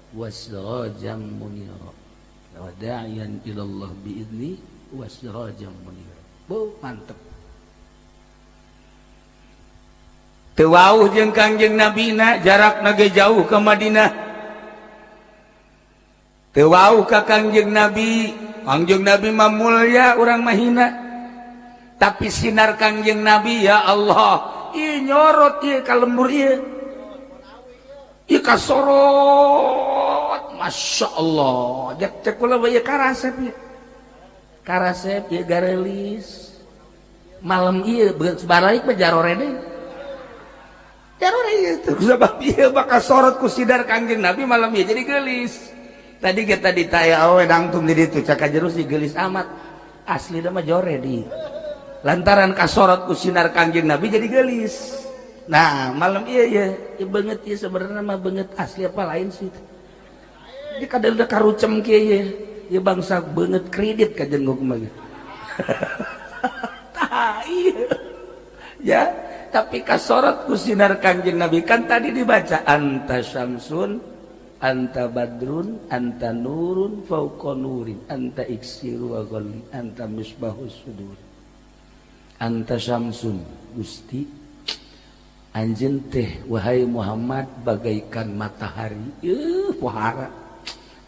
wa sirajan munira. Wa da'iyan ilallah bi'izni wa sirajan munira. Bu mantep. Teu wauh jeung Kangjeng Nabina jarakna ge jauh ke Madinah. Teu wauh ka Kangjeng Nabi, Kangjeng Nabi mah mulya urang mah hina. Tapi sinar Kangjeng Nabi ya Allah, ieu nyorot ieu ka lembur ieu. Ieu kasorot, Masya Allah. Cek cek kula ieu karasep ieu. Karasep ieu garelis. Malam ieu balik mah jarore deui. Jarore ieu teh sabab ieu bakal sorot ku sinar Kangjeng Nabi malam ieu jadi geulis. Tadi kita ditaya awe dangtung di ditu cak jero si geulis amat. Aslina mah jore di. Lantaran kasorot ku sinar Kangjeng Nabi jadi geulis. Nah, malam iya ya, ya banget ya sebenarnya mah banget asli apa lain sih. Dia kadang udah karucem kieu ya. Ya bangsa banget kredit ka jeung mah. Tah iya. Ya, tapi kasorot ku sinar Kangjeng Nabi kan tadi dibaca anta syamsun anta badrun anta nurun fauqa nurin anta iksiru wa ghalli anta misbahus sudur. Anta syamsun Gusti anjeun teh wahai Muhammad bagaikan matahari, pohara.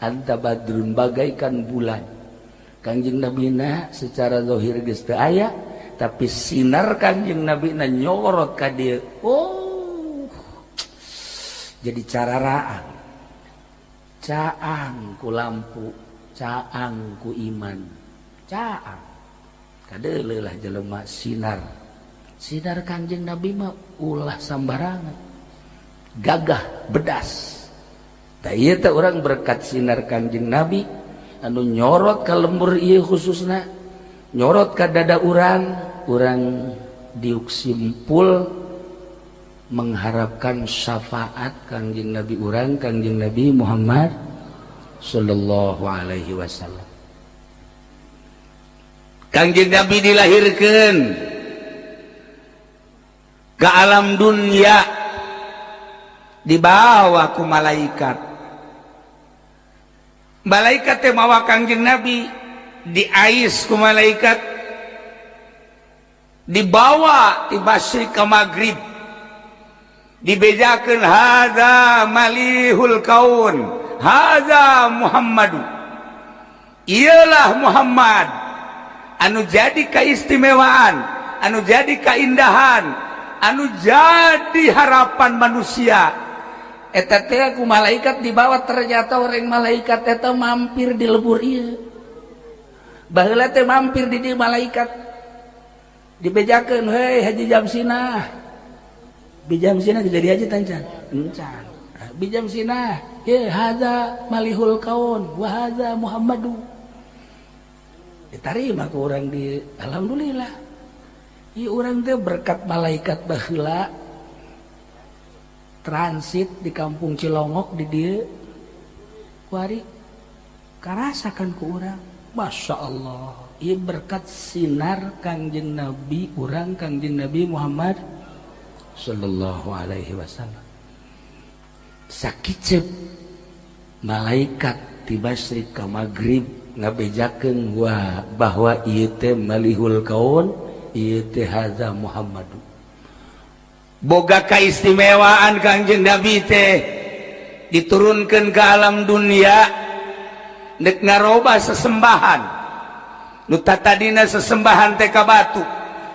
Anta badrun bagaikan bulan. Kangjeng Nabina secara zahir geus teu aya, tapi sinar Kangjeng Nabina nyorot ka dieu. Oh. Jadi cararaan. Caang ku lampu, caang ku iman, caang. Kadeuleuh lah jelema sinar. Sinar Kangjeng Nabi mah ulah sambarangan, gagah bedas. Tah ieu teh urang berkat sinar Kangjeng Nabi anu nyorot ka lembur ieu khususna, nyorot ka dada urang, urang diuk simpul mengharapkan syafaat Kangjeng Nabi urang, Kangjeng Nabi Muhammad sallallahu alaihi wasallam. Kangjeng Nabi dilahirkeun ke alam dunia dibawa ku malaikat. Malaikat teh mawa Kangjeng Nabi diais ku malaikat, dibawa ti Basri ke Maghrib, dibejakeun hadza malihul kaun, hadza Muhammadu. Iyalah Muhammad anu jadi keistimewaan, anu jadi keindahan, anu jadi harapan manusia. Eta teh ku malaikat dibawa, ternyata orang malaikat eta mampir di lebur ieu. Baheula teh mampir di dieu malaikat. Dibejakeun, "Hei Haji Jamsinah." Bijamsinah jadi haji tancan. Encan. Bijamsinah, ye hadza malihul kaun wa hadza Muhammadu. Diterima ku urang di alhamdulillah. Ieu urang teh berkat malaikat baheula transit di kampung Cilongok di dieu kuari karasakan ku urang. Masya Allah, ieu berkat sinar Kangjeng Nabi urang, Kangjeng Nabi Muhammad sallallahu alaihi wasallam. Sakicep malaikat ti Basri ka Maghrib ngabejakeun wah bahwa ieu teh malihul kaun, ieu teh hadza Muhammadu. Boga kaistimewaan Kangjeng Nabi teh diturunkan ke alam dunia nek ngaroba sesembahan. Nu tatadina sesembahan teh ka batu,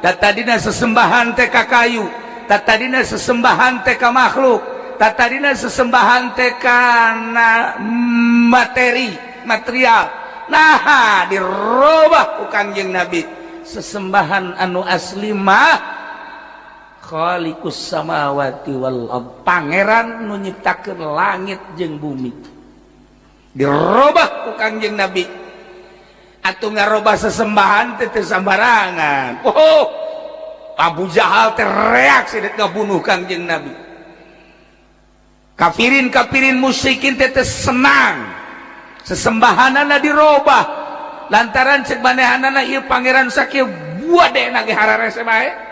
tatadina sesembahan teh ka kayu, tatadina sesembahan teh ka makhluk, tatadina sesembahan teh kana materi, material. Nah, dirobah ku Kangjeng Nabi sesembahan anu asli mah Khaliqus samawati wal ard, pangeran nu nyiptakeun langit jeung bumi. Dirobah ku Kangjeng Nabi. Atuh ngarobah sesembahan teh teu sambarangan. Oh, Abu Jahal teh reaksi dek ngabunuh Kangjeng Nabi. Kafirin-kafirin musyrikin teh teu senang. Sesembahanana dirobah. Lantaran cek manehanana ieu pangeran sakieu buat deh nage hararese bae.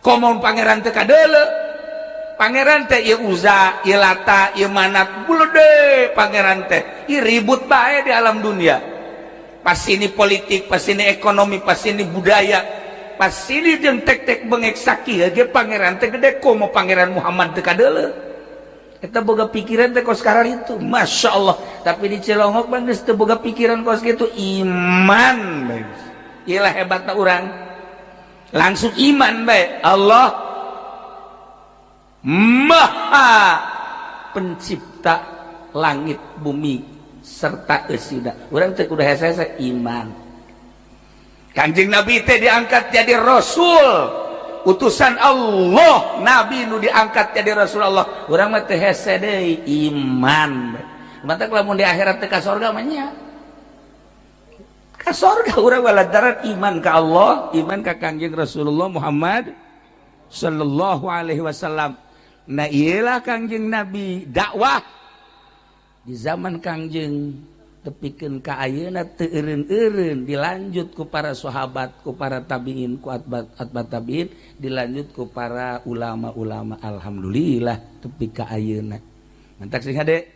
Komo pangeran teh kadeuleu. Pangeran teh ieu Uza, ieu Lata, ieu Manat, bulede pangeran teh. Ih ribut bae di alam dunia. Pas ini politik, pas ini ekonomi, pas ini budaya, pas ini jeung tek-tek bengek sakieu ge pangeran teh gede komo Pangeran Muhammad teu kadeuleu. Eta boga pikiran teh kos sekarang itu, Masya Allah. Tapi di Cilongok mah geus teu boga pikiran kos kitu, iman bae. Iyalah hebatna urang. Langsung iman bae. Allah Maha Pencipta langit bumi serta eusina. Urang teh kudu hese-hese iman. Kanjeng Nabi teh diangkat jadi rasul, utusan Allah, nabi nu diangkat jadi rasul Allah. Urang mah teh hese deui iman. Matak lamun di akhirat teh ka sorga mah nya. Ka sorga urang lantaran iman ka Allah, iman ka Kanjeng Rasulullah Muhammad sallallahu alaihi wasallam. Nah iyalah Kangjeng Nabi dakwah di zaman Kangjeng tepikeun ka ayeuna teu eureun-eureun, dilanjut ku para sahabat, ku para tabiin, ku atba tabiin, dilanjut ku para ulama-ulama. Alhamdulillah tepi ka ayeuna. Mantak sing hade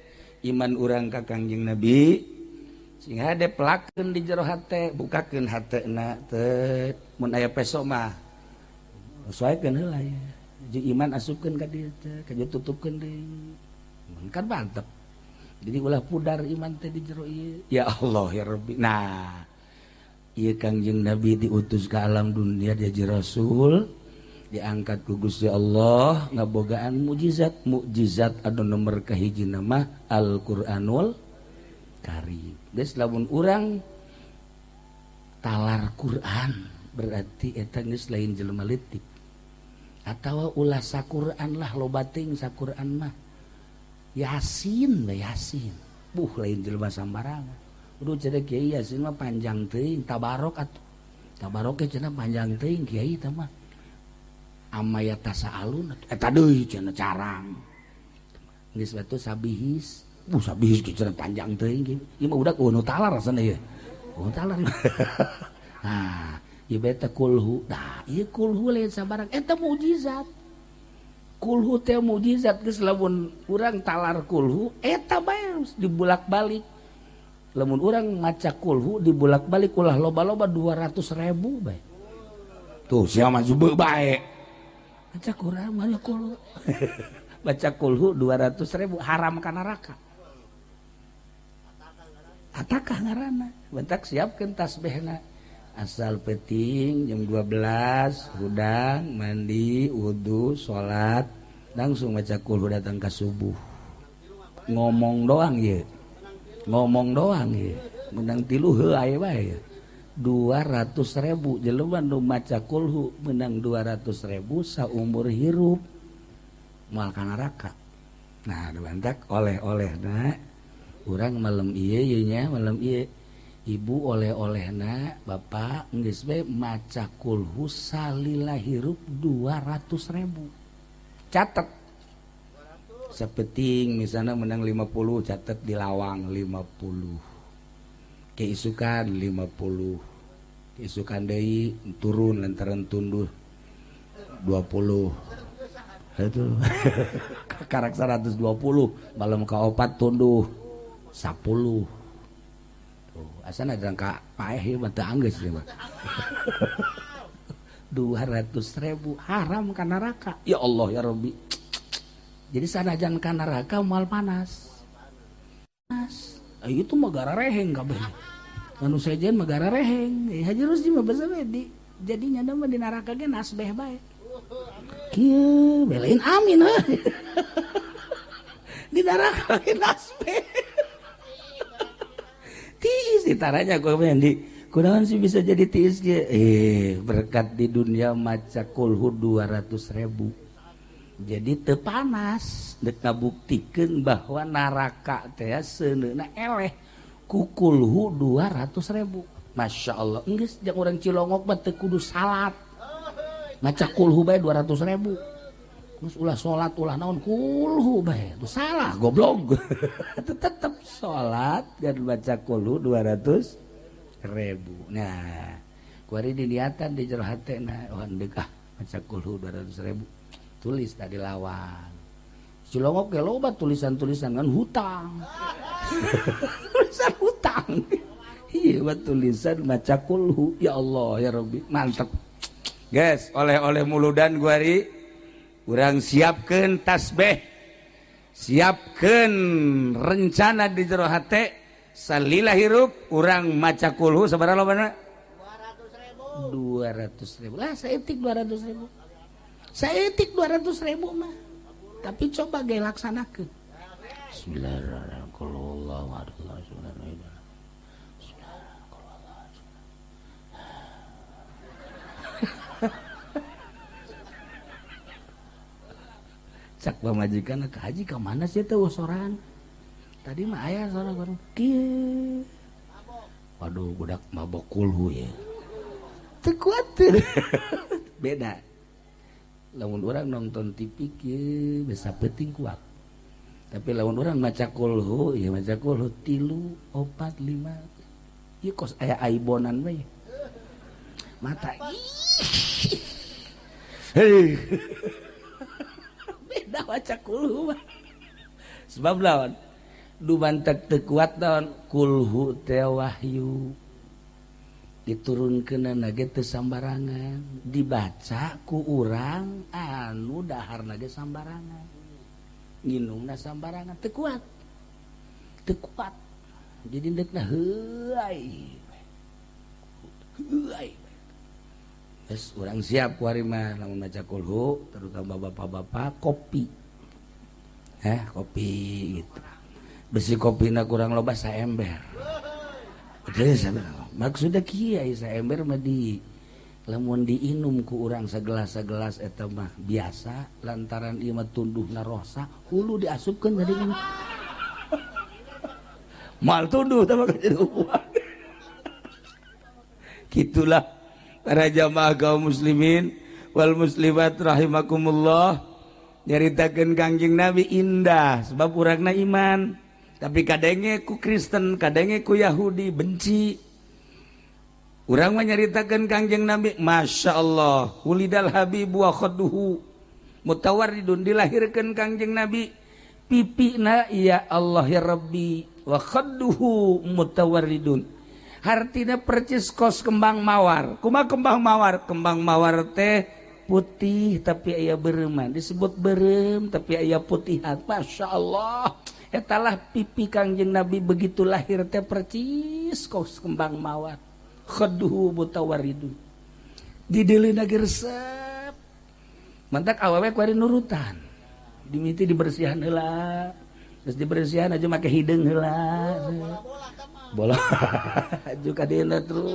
iman urang ka Kangjeng Nabi, sing hade pelakeun di jero hate, bukakeun hatena teh mun aya peso mah sesuaikeun heula ya. Jeung iman asupkeun ka dieu teh, ka dieu tutupkeun deui. Mun kan mantep. Jadi ulah pudar iman teh di jero ieu. Ya Allah ya Rabbi. Nah, ieu Kangjeng Nabi diutus ke alam dunia jadi rasul, diangkat ku Gusti Allah ngabogaan mukjizat, mukjizat anu nomor kahiji nama Al-Qur'anul Karim. Geus lamun urang talar Quran berarti eta geus lain jelema leutik. Atawa ulah saquran lah, loba teuing saquran mah. Yasin we Yasin. Buh lain jelema sambarangan. Udah cenah kiai Yasin mah panjang teuing, tabarok atuh. Tabarok ge cenah panjang teuing kiai teh mah. Amaya tasaalun atuh. Eta deui cenah carang. Geus batu sabihis. Buh sabihis ge cenah panjang teuing kieu. Ieu mah udah nu talar rasana ieu. Nu talar. Nah, ieu beta kulhu. Nah, ieu kulhu lain sabarang eta mukjizat. Kulhu teh mukjizat geus lamun urang talar kulhu eta bae dibulak-balik. Lamun urang maca kulhu dibulak-balik ulah loba-loba 200.000 bae. Tuh sia mah jubeu bae. Baca Quran maca kulhu. Baca kulhu 200.000 haram ka neraka. Atakah ngaranna? Bentak siapkeun tasbihna. Asal peting jam 12 hudang mandi wudu salat langsung baca kulhu datang ke subuh. Ngomong doang ye. Ngomong doang ye. Menang tilu heuh aya bae. 200.000 jelema nu maca kulhu menang 200.000 saumur hirup moal ka neraka. Nah, bantak oleh-olehna urang malam ieu ye nya, malam ieu ibu oleh-olehna bapak geus bae maca kulhu salila hirup 200.000. Catet. Sapeting misalnya menang 50, catet di lawang 50. Keisukan 50. Keisukan deui turun lantaran tunduh 20. Itu karak 120, malam kaopat tunduh 10. Asana ada ka paeh ieu mah teu anggeus ieu mah. 200.000 haram ka neraka. Ya Allah ya Rabbi. Jadi sanajan ka neraka moal panas. Panas. Itu mah garareheng kabeh. Anu sejen mah garareheng. Haji Rusdi mah basa we di jadi nyana mah di neraka ge nasbeh bae. Kieu belain amin heuh. Di neraka ge nasbeh. Tiis ditaranya gua di kunaon sih bisa jadi tiis ge berkat di dunia maca kulhu 200.000. Jadi teu panas dek ngabuktikeun bahwa neraka teh seuneuna eleh ku kulhu 200.000. Masya Allah, geus jeung urang Cilongok mah teu kudu salat. Maca kulhu bae 200.000. Terus ulah salat ulah naon kulhu bae. Itu salah goblok. Tetep salat dan baca kulhu 200.000. Nah, kuari diniatan di jero hatena, oh deuk ah maca kulhu 200.000. Tulis tadi lawang. Cilongok ge loba tulisan-tulisan ngan hutang. Tulisan hutang. Iya, tulisan maca kulhu. Ya Allah ya Rabbi, mantep. Guys, oleh-oleh muludan guari urang siapkeun tasbih, siapkeun rencana di jero hate, salila hirup urang maca kulhu sabaraha lobana? 200 ribu. Lah saeutik 200 ribu. Saeutik 200 ribu mah. Tapi coba ge laksanakeun. Bismillahirrahmanirrahim. Cak pamajikan ke haji ke mana sih teh soran? Tadi mah aya soran bareng kieu. Waduh, budak mabok kulhu ya. Teu kuat. Beda. Lamun urang nonton TV kieu bisa penting kuat. Tapi lamun urang maca kulhu, ya maca kulhu 3, 4, 5. Ieu kos aya aibonan we. Mata. Hei. Beda maca kulhu mah. Sebab lawan dumantek teu kuat lawan kulhu teh wahyu. Diturunkeunana ge teu sambarangan, dibaca ku urang anu daharna ge sambarangan. Nginumna sambarangan teu kuat. Teu kuat. Jadi deukna heuay. Heuay. Geus urang siap ku ari mah lamun maca kulhu, terutama bapak-bapak kopi. Kopi gitu. Besi kopina kurang loba saember. Betul saember. Maksudnya kieu saember mah di lamun diinum ku urang segelas-segelas eta mah biasa lantaran ieu mah tunduhna rosa hulu diasupkeun jadi mal tunduh teh mah jadi uang. Gitulah para jamaah kaum muslimin wal muslimat rahimakumullah, nyaritakeun Kangjeng Nabi indah sebab urangna iman, tapi kadenge ku Kristen, kadenge ku Yahudi benci. Urang mah nyaritakeun Kangjeng Nabi, Masya Allah, wulidal habibu wa khadduhu mutawarridun, dilahirkeun Kangjeng Nabi pipina ya Allah ya Rabbi, wa khadduhu mutawarridun, hartina percis kos kembang mawar. Kumaha kembang mawar? Kembang mawar teh putih tapi aya bereuman, disebut berem tapi aya putihan. Masya Allah, etalah pipi Kangjeng Nabi begitu lahir teh percis kos kembang mawar. Khaduhu mutawaridun, dideulina ge resep. Mantak awewe kuari nurutan, dimiti dibersihan heula, geus dibersihan aja make hideung heula, bola aju ka dieuna terus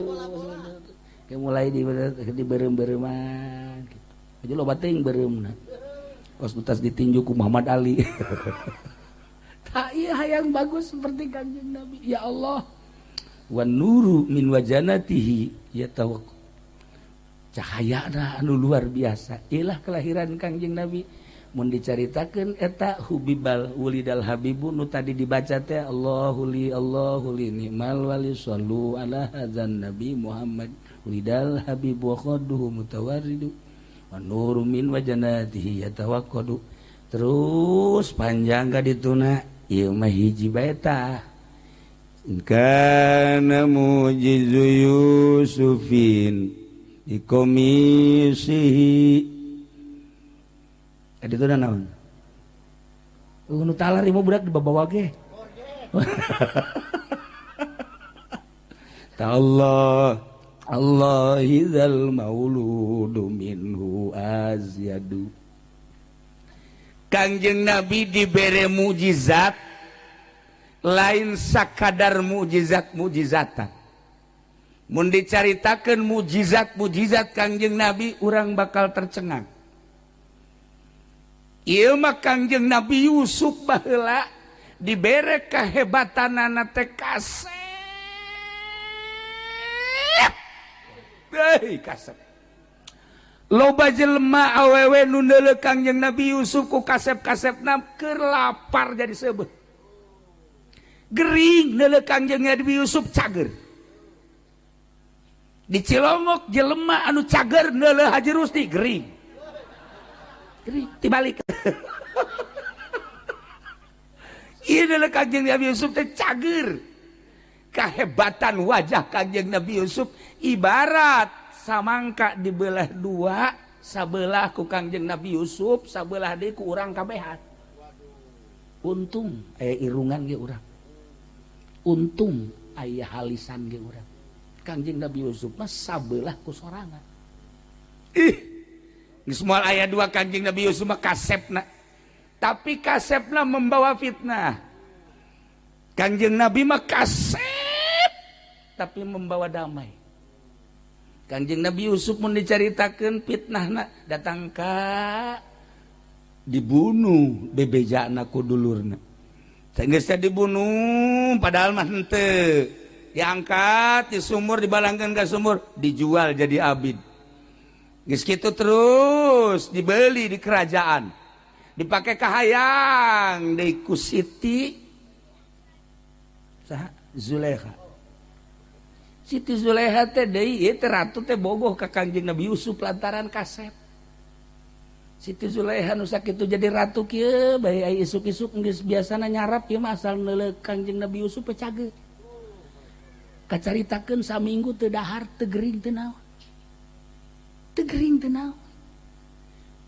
kayak mulai di berem-bereman gitu. Aja loba teuing beureumna kos utas ditinju ku Muhammad Ali. Tak ieu hayang bagus seperti Kangjeng Nabi. Ya Allah, wan nuru min wajanatihi yatawak, cahayana anu luar biasa. Ilah kelahiran Kangjeng Nabi mun dicaritakeun eta hubibal wulidal habibu nu tadi dibaca teh Allahu li Allahu li ni'mal wali sallu ala hadzan nabi Muhammad wulidal habibu wa khadduhu mutawarridu wan nuru min wajanatihi yatawaqqadu. Terus panjang ka dituna ieu mah hiji bae tah. Kana mujizu Yusufin ikomisihi. Tadi itu naon? Nu talar ieu budak dibawa ge. Ta Allah Allah idzal mauludu minhu azyadu. Kangjeng Nabi dibere mukjizat lain sakadar mukjizat-mukjizatan. Mun dicaritakeun mukjizat-mukjizat Kangjeng Nabi urang bakal tercengang. Ieu mah Kangjeng Nabi Yusuf baheula dibere kehebatanana teh kasep. Hei kasep. Loba jelema awewe nu neuleuh Kangjeng Nabi Yusuf ku kasep-kasepna keur lapar jadi seubeuh. Gering neuleuh Kangjeng Nabi Yusuf cager. Di Cilongok jelema anu cager neuleuh Haji Rusdi gering. Gering tibalik. Ieu adalah Kangjeng Nabi Yusuf teh cager. Kahebatan wajah Kangjeng Nabi Yusuf ibarat samangka dibelah dua, sabelah ku Kangjeng Nabi Yusuf, sabelah deui ku urang kabehan. Untung aya irungan ge urang. Untung aya halisan ge urang. Kangjeng Nabi Yusuf mah sabelah ku sorangan. Ih, geus moal aya dua Kangjeng Nabi Yusuf mah kasepna. Tapi kasepna membawa fitnah. Kangjeng Nabi mah kasep tapi membawa damai. Kangjeng Nabi Yusuf mun dicaritakeun fitnahna datang ka dibunuh bebejana ku dulurna. Geus teh dibunuh padahal mah henteu. Diangkat di sumur, dibalangkeun ka sumur, dijual jadi abid. Geus kitu terus dibeli di kerajaan. Dipakai kahayang deui ku Siti saha Zulaikha. Siti Zulaikha teh deui ieu teh ratu teh bogoh ka Kangjeng Nabi Yusuf lantaran kasep. Siti Zulaikha nu sakitu jadi ratu kieu bae ai isuk-isuk geus biasana nyarap ieu mah asal neuleuh Kangjeng Nabi Yusuf teh cager. Kacaritakeun saminggu teu dahar teu gering teu naon. Teu gering teu naon.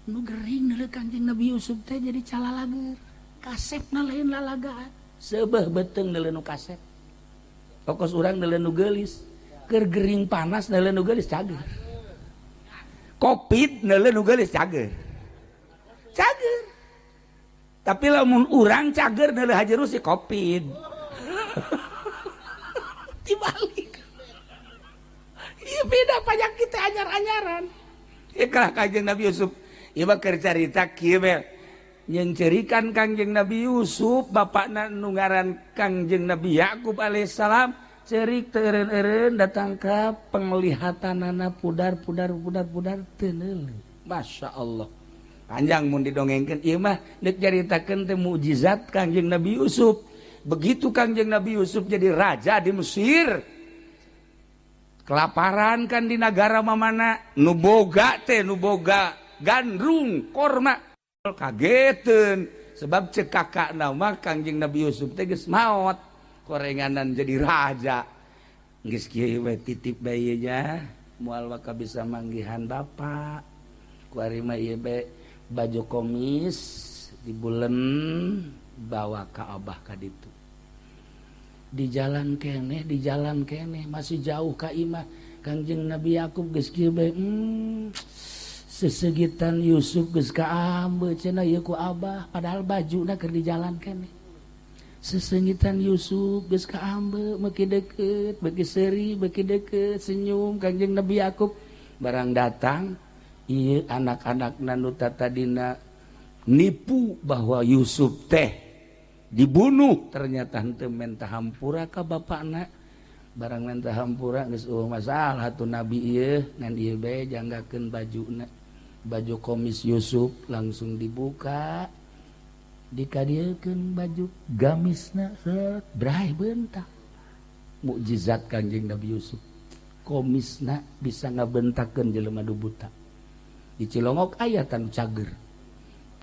Nu gering neuleuh Kangjeng Nabi Yusuf teh jadi calalager. Kasepna lain lalagaan. Seubeuh beuteung neuleuh nu kasep. Pokos urang neuleuh nu geulis. Keur gering panas neuleuh nu geulis cager. Covid neuleuh nu geulis cager. Cager. Tapi lamun urang cager neuleuh Haji Rusi Covid. Dibalik. Ieu beda panyakit teh anyar-anyaran. Ieu kalah Kangjeng Nabi Yusuf. Ieu mah keur carita kieu we. Nyencerikan Kangjeng Nabi Yusuf bapakna nu ngaran Kangjeng Nabi Yakub alaihissalam cerik teu eureun-eureun datang ka penglihatanana pudar pudar pudar pudar teu neuleuh. Masya Allah. Panjang mun didongengkeun ieu mah deuk caritakeun teh mukjizat Kangjeng Nabi Yusuf. Begitu Kangjeng Nabi Yusuf jadi raja di Mesir, kelaparan kan di nagara mamana, nu boga teh nu boga gandrung korma kageteun sebab cek kakakna mah Kangjeng Nabi Yusuf teh geus maot korenganan jadi raja. Geus kieu we titip bae nya moal waka bisa manggihan bapak. Kuari mah ieu bae baju komis dibulen bawa ka abah ka ditu. Di jalan keneh masih jauh ka imah Kangjeng Nabi Yakub geus kieu bae sesegitan Yusuf geus kaambe cenah ieu ku abah padahal bajuna keur di jalan keneh. Sesengitan Yusuf geus kaambe meuki deukeut beuki seuri beuki deukeut senyum Kangjeng Nabi Yakub barang datang ieu anak-anakna nu tatadina nipu bahwa Yusuf teh dibunuh ternyata henteu menta hampura ka bapakna. Barang menta hampura geus eueuh masalah atuh nabi ieu ngan ieu bae janggakeun bajuna. Baju komis Yusuf langsung dibuka dikadiekeun baju gamisna set brai bentak. Mukjizat Kangjeng Nabi Yusuf komisna bisa ngabentakeun jelema nu buta. Di Cilongok aya tanu cager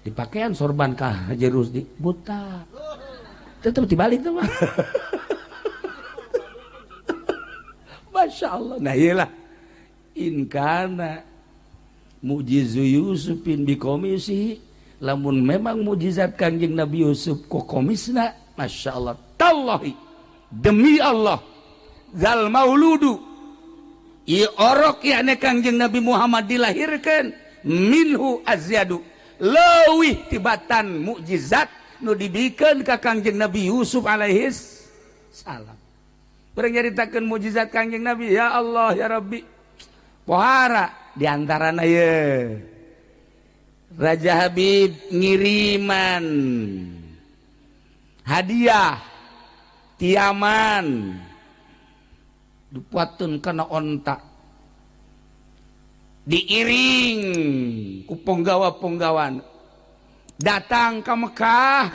dipakean sorban ka Haji Rusdi buta tetep dibalik tuh mah. Masya Allah. Nah iyalah in kana mujizu Yusufin bikomisi lamun memang mujizat Kangjeng Nabi Yusuf ku komisna Masya Allah tallahi demi Allah zal mauludu ieu orok yakni Kangjeng Nabi Muhammad dilahirkan minhu azyadu leuwih tibatan mukjizat nu dibikeun ka Kangjeng Nabi Yusuf alaihis salam. Urang nyaritakeun mukjizat Kangjeng Nabi ya Allah ya Rabbi. Pohara di antarana ye Raja Habib ngiriman hadiah tiaman dipuatkeun kana onta diiring ku ponggawa-ponggawan datang ke Mekah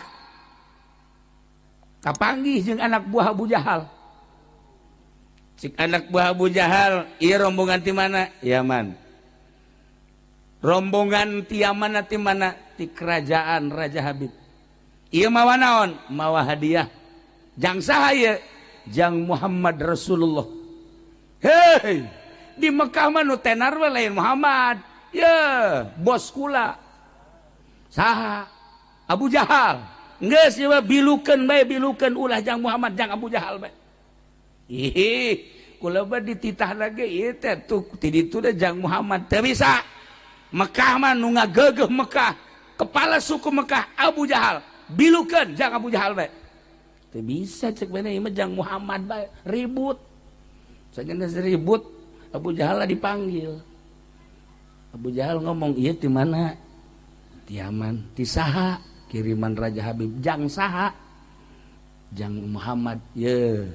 kapanggih jeung anak buah Abu Jahal. Cik anak buah Abu Jahal ieu rombongan ti mana? Yaman. Rombongan ti mana ti mana? Ti kerajaan Raja Habib. Ieu mawa naon? Mawa hadiah. Jang saha ieu? Jang Muhammad Rasulullah. Hei, di Mekah mah nu tenar we lain Muhammad. Ye, bos kula. Saha? Abu Jahal. Geus ieu bilukeun bae, bilukeun ulah jang Muhammad, jang Abu Jahal bae. Ih, kula mah dititah lagi ieu teh tuh ti ditu teh jang Muhammad teu bisa. Mekah mah nu ngagegeuh Mekah, kepala suku Mekah Abu Jahal. Bilukeun jang Abu Jahal bae. Teu bisa cek bene ieu mah jang Muhammad bae, ribut. Sageuna ribut, Abu Jahal dipanggil. Abu Jahal ngomong, "Ieu ti mana?" "Ti Yaman." "Ti saha?" "Kiriman Raja Habib." "Jang saha?" "Jang Muhammad." "Ye.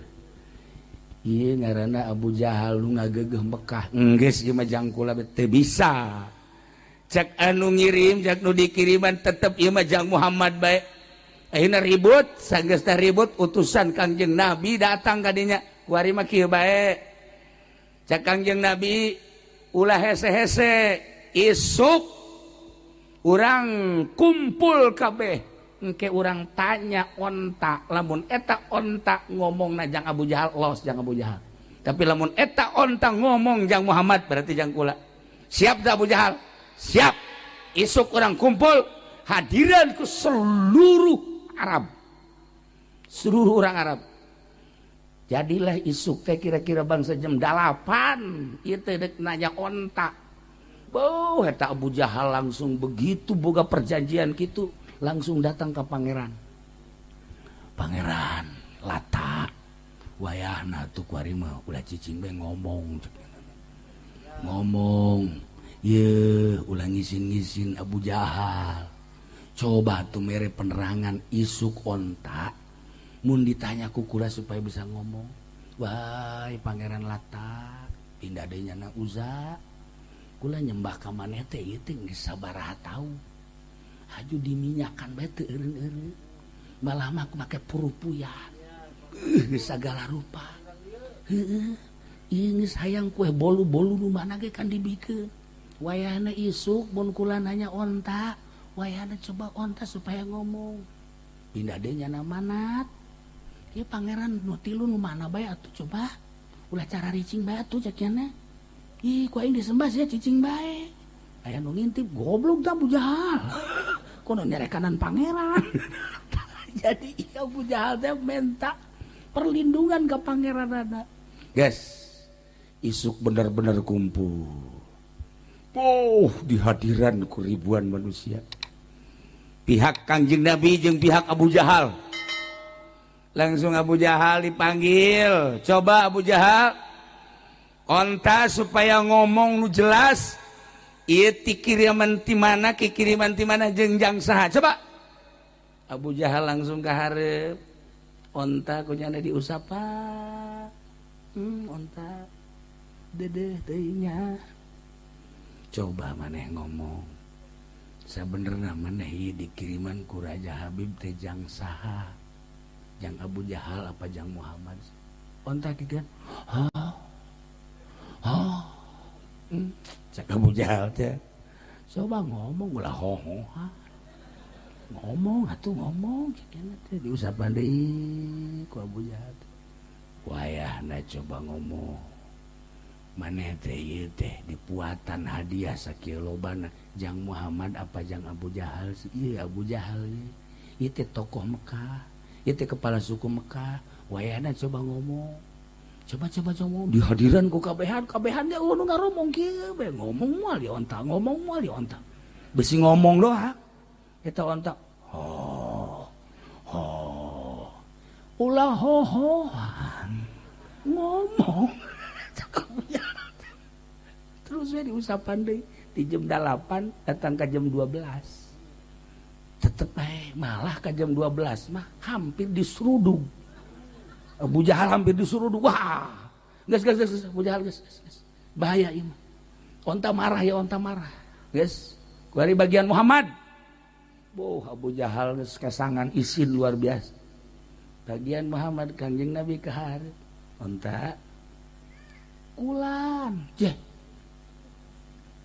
Ieu ngaranna Abu Jahal nu ngagegeuh Mekah." "Enggeus ieu mah jang kula teu bisa." Cek anu ngirim, cek nu dikiriman tetep ieu mah jang Muhammad bae. Ayeuna ribut, sanggeus teh ribut utusan Kangjeng Nabi datang ka dinya. Kuari mah kieu bae. Cek Kangjeng Nabi ulah hese-hese, isuk urang kumpul kabeh, engke urang tanya onta, lamun eta onta ngomong na jang Abu Jahal, los jang Abu Jahal. Tapi lamun eta onta ngomong jang Muhammad berarti jang kula. Siap dah Abu Jahal? Siap. Isuk urang kumpul, hadiran ke seluruh Arab, seluruh orang Arab. Jadilah isuk teh kira-kira bangsa jam 8 ieu teh dek nanya onta. Beuh, eta Abu Jahal langsung begitu boga perjanjian kitu, langsung datang ke pangeran. Pangeran Lata, wayahna tuh kuari mah ulah cicing bae ngomong. Ngomong, ye ulah ngisin-ngisin Abu Jahal. Coba tuh mere penerangan isuk onta mun ditanya ku kula supaya bisa ngomong. Wahai Pangeran Lata, pindah deui nyana Uza. Kula nyembah ka maneh teh ieu teh geus sabaraha taun. Haju diminyakan bae teu eureun-eureun. Malah mah make purupuyan. Geus sagala rupa. Heueuh, ieu geus hayang kue bolu-bolu nu mana ge kan dibikeun. Wayahna isuk mun kula nanya onta, wayahna coba onta supaya ngomong. Pindah deui nyana Manat. Ieu pangeran nu tilu nu mana bae atuh coba. Ulah cara ricing bae atuh cek nya. Ih, ku aing disembah sia cicing bae. Aya nu ngintip, goblok tah Abu Jahal. Kono nyerekanan pangeran. Jadi Abu Jahal teh minta perlindungan ke pangeranana. Guys, isuk bener-bener kumpul. Oh, di hadiran ku ribuan manusia. Pihak Kangjeng Nabi jeung pihak Abu Jahal. Langsung Abu Jahal dipanggil. Coba Abu Jahal, onta supaya ngomong nu jelas. Ieu ti kiriman ti mana, ki kiriman ti mana jeung jang saha. Coba. Abu Jahal langsung ka hareup. Onta kunyana diusapan. Onta dedeh teuing nya. Coba maneh ngomong. Sabenerna maneh ieu dikiriman ku Raja Habib teh jang saha? Jang Abu Jahal apa jang Muhammad? Onta kieu kan. Hah? Hah? Cek Abu Jahal teh. Coba ngomong ulah hoho. Ngomong atuh ngomong cek teh diusapan deui ku Abu Jahal. Wayahna coba ngomong. Maneh teh ieu teh dipuatan hadiah sakieu lobana jang Muhammad apa jang Abu Jahal sih? Ieu Abu Jahal ieu. Ieu teh tokoh Mekah, ieu teh kepala suku Mekah. Wayahna coba ngomong. Coba ngomong di hadiran ku kabehan, kabehan ge nu ngaromong kieu bae ngomong moal di onta, ngomong moal di onta. Besi ngomong doang. Eta onta. Ho. Ho. Ulah hohohan. Ngomong. Terus we diusapan deui di jam 8 datang ke jam 12. Tetep bae malah ke jam 12 mah hampir diseruduk. Abu Jahal hampir diseruduk. Wah. Geus geus geus Abu Jahal geus geus. Bahaya ieu mah. Onta marah ya, onta marah. Geus. Dari bagian Muhammad. Boh, Abu Jahal geus kesangan isin luar biasa. Bagian Muhammad Kangjeng Nabi ka hareup. Onta kulan. Jeh.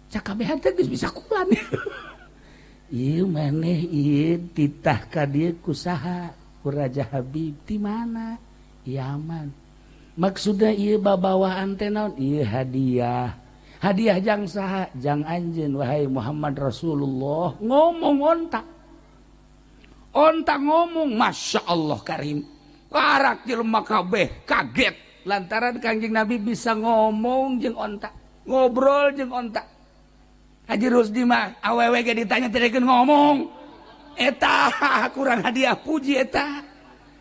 Cakabehan teh geus bisa kulan. Ieu maneh ieu titah ka dieu ku saha? Ku Raja Habib ti mana? Yaman. Maksudna ieu babawaan teh naon? Ieu hadiah. Hadiah jang saha? Jang anjeun wahai Muhammad Rasulullah. Ngomong onta. Onta ngomong, Masya Allah Karim. Karak jelema kabeh kaget lantaran Kangjeng Nabi bisa ngomong jeung onta, ngobrol jeung onta. Haji Rusdi mah awewe ge ditanya teu dekeun ngomong. Eta kurang hadiah puji eta.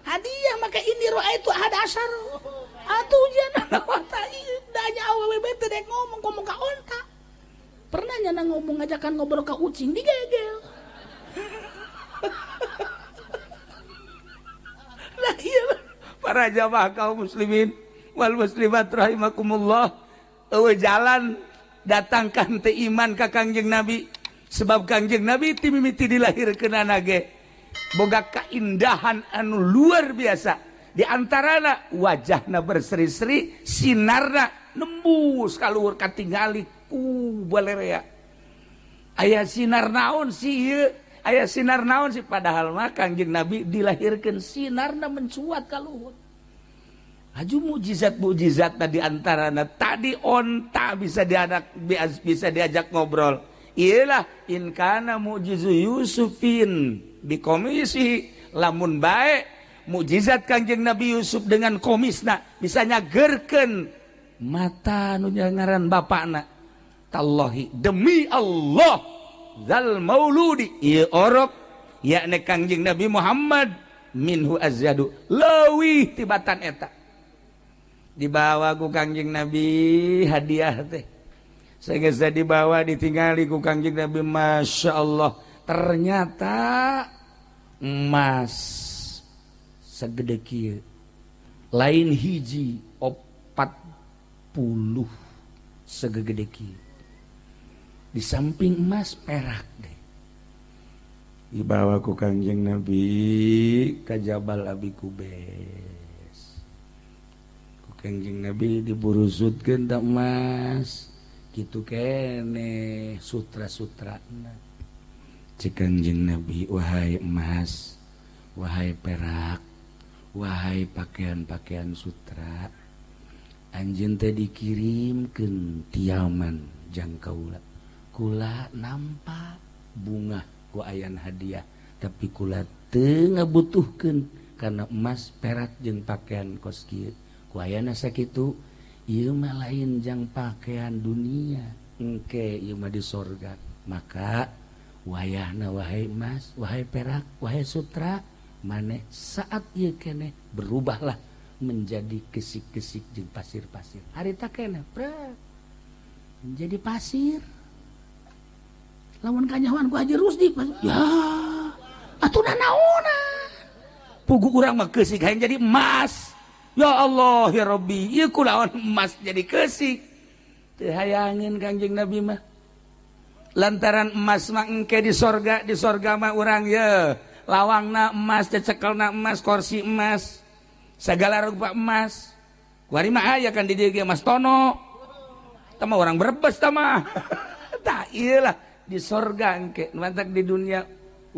Hadiah maka ini roa itu ada asar. Atuh ujian onta ieu danya awewe be teu dek ngomong ngomong ka onta. Pernah nyana ngomong ngajakan ngobrol ka ucing digegel. Nah iya para jamaah kaum muslimin wal muslimat rahimakumullah, eueuh jalan datangkan teh iman ka Kangjeng Nabi sebab Kangjeng Nabi ti mimiti dilahirkeunana ge boga kaindahan anu luar biasa, di antarana wajahna berseri-seri, sinarna nembus ka luhur katingali ku balerea. Aya sinar naon sih ieu? Aya sinar naon sih? Padahal mah Kangjeng Nabi dilahirkeun sinarna mencuat ka luhur. Aju mukjizat-mukjizat tadi antarana tadi onta bisa dianak bisa diajak ngobrol. Iyalah in kana mukjizu Yusufin bikomisi, lamun bae mukjizat Kangjeng Nabi Yusuf dengan komisna bisa nyagerkeun mata nu ngaran bapakna. Tallahi demi Allah zal mauludi ieu orok yakni Kangjeng Nabi Muhammad minhu azyadu leuwih tibatan eta. Dibawa ku Kangjeng Nabi hadiah teh. Sehingga dibawa ditinggali ku Kangjeng Nabi, Masya Allah ternyata emas segede kieu lain hiji 40 segede kieu. Di samping emas perak deh. Dibawa ku Kangjeng Nabi ka Jabal Abi Kubes. Kangjeng Nabi diburusutkeun tak emas kitu keneh sutra-sutrana. Cek Kangjeng Nabi, wahai emas, wahai perak, wahai pakaian-pakaian sutra, anjeun teh dikirimkeun tiaman jang kaula. Kula nampak bunga ku ayan hadiah, tapi kula teu ngabutuhkeun kana emas, perak jeung pakaian kos kieu. Ku ayana sakitu ieu mah lain jang pakaian dunia, engke ieu mah di sorga. Maka wayahna wahai emas, wahai perak, wahai sutra, maneh saat ieu keneh berubahlah menjadi kesik-kesik jeung pasir-pasir. Harita keneh prek menjadi pasir. Lamun kanyahoan ku Haji Rusdi, ya atuh nanaonan. Pugu urang mah keusik hayang jadi emas. Ya Allah ya Rabbi, ieu kulaon emas jadi keusik. Teu hayangeun Kangjeng Nabi mah. Lantaran emas mah engke di sorga mah urang ye lawangna emas, cecekelna emas, kursi emas, segala rupa emas. Kuari mah aya kan di dieu ge emas tono. Tah mah urang Brebes tah mah. Tah ieu lah di sorga engke, mantak di dunia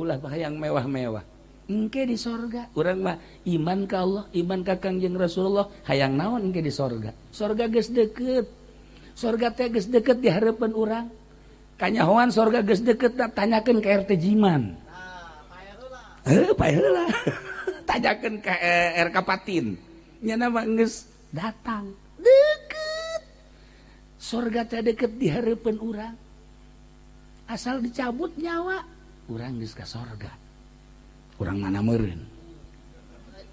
ulah hayang mewah-mewah. Engke di sorga urang mah iman ka Allah, iman ka Kangjeng Rasulullah, hayang naon engke di sorga. Sorga geus deukeut. Sorga teh geus deukeut di hareupeun urang. Kanyahoan sorga geus deukeut, tanyakeun ka RT Jiman. Heuh, pae heula. Tanyakeun ka RK Patin. Nya mah geus datang. Deukeut. Sorga teh deukeut di hareupeun urang. Asal dicabut nyawa, urang geus ka sorga. Urang mana meureun?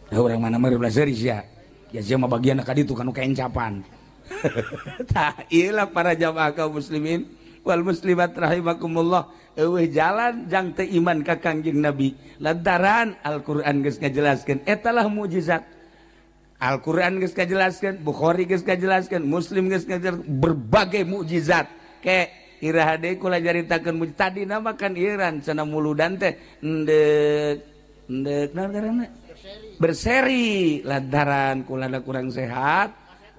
Urang mana meureun belah seuri sia. Ya sia mah bagian ka ditu kanu kaencapan. Tah ieu lah para jamaah kaum muslimin wal muslimat rahimakumullah, eueuh jalan jang teu iman ka Kangjeng Nabi. Lantaran Al-Qur'an geus ngajelaskeun eta lah mukjizat. Al-Qur'an geus ngajelaskeun, Bukhari geus ngajelaskeun, Muslim geus ngajelaskeun berbagai mukjizat. Ke iraha deui kula caritakeun mukjizat tadi nama kan ieu cenah muludan teh endek endek naon ngaranna? Berseri. Lantaran kulana kurang sehat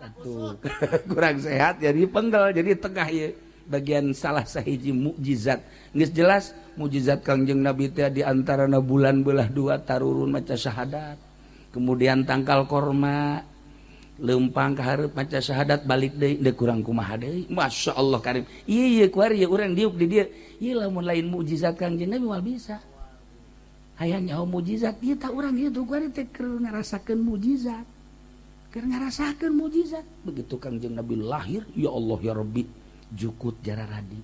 atuh kurang sehat jadi penggal jadi tengah ieu. bagian salah sahiji mukjizat. Geus jelas mukjizat Kangjeng Nabi teh di antarana bulan belah dua tarurun maca syahadat. Kemudian tangkal korma lempang ka hareup maca syahadat balik deui deui kurang kumaha deui. Masya Allah karim. Ieu ieu kuari ieu urang diuk di dieu. Ieu lamun lain mukjizat Kangjeng Nabi moal bisa. Hayang nyaho mukjizat ieu tah urang ieu tuh kuari teh keur ngarasakeun mukjizat. Keur ngarasakeun mukjizat. Begitu Kangjeng Nabi lahir, ya Allah ya Rabbi, jukut jararadi.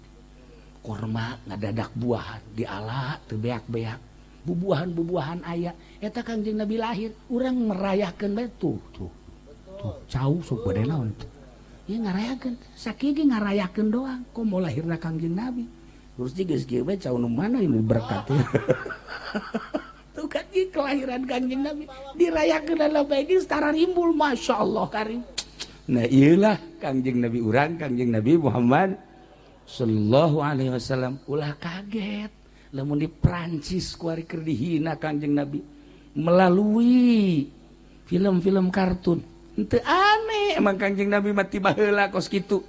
Korma ngadadak buahan diala teu beak-beak. Bubuahan-bubuahan aya. Eta Kangjeng Nabi lahir, urang merayakeun bae tuh tuh. Tuh cau sok bade naon tuh. Ieu ngarayakeun, sakieu ge ngarayakeun doang. Komo lahirna Kangjeng Nabi. Terus geus kieu bae cau nu mana ieu berkat. Tuh kan kelahiran Kangjeng Nabi dirayakeun lah bae geus tararimbul Masya Allah karim. Nah iyalah Kangjeng Nabi urang, Kangjeng Nabi Muhammad sallallahu alaihi wasallam. Ulah kaget lamun di Prancis kuari keur dihina Kangjeng Nabi melalui film-film kartun. Henteu aneh emang Kangjeng Nabi mah tiba heula kos kitu.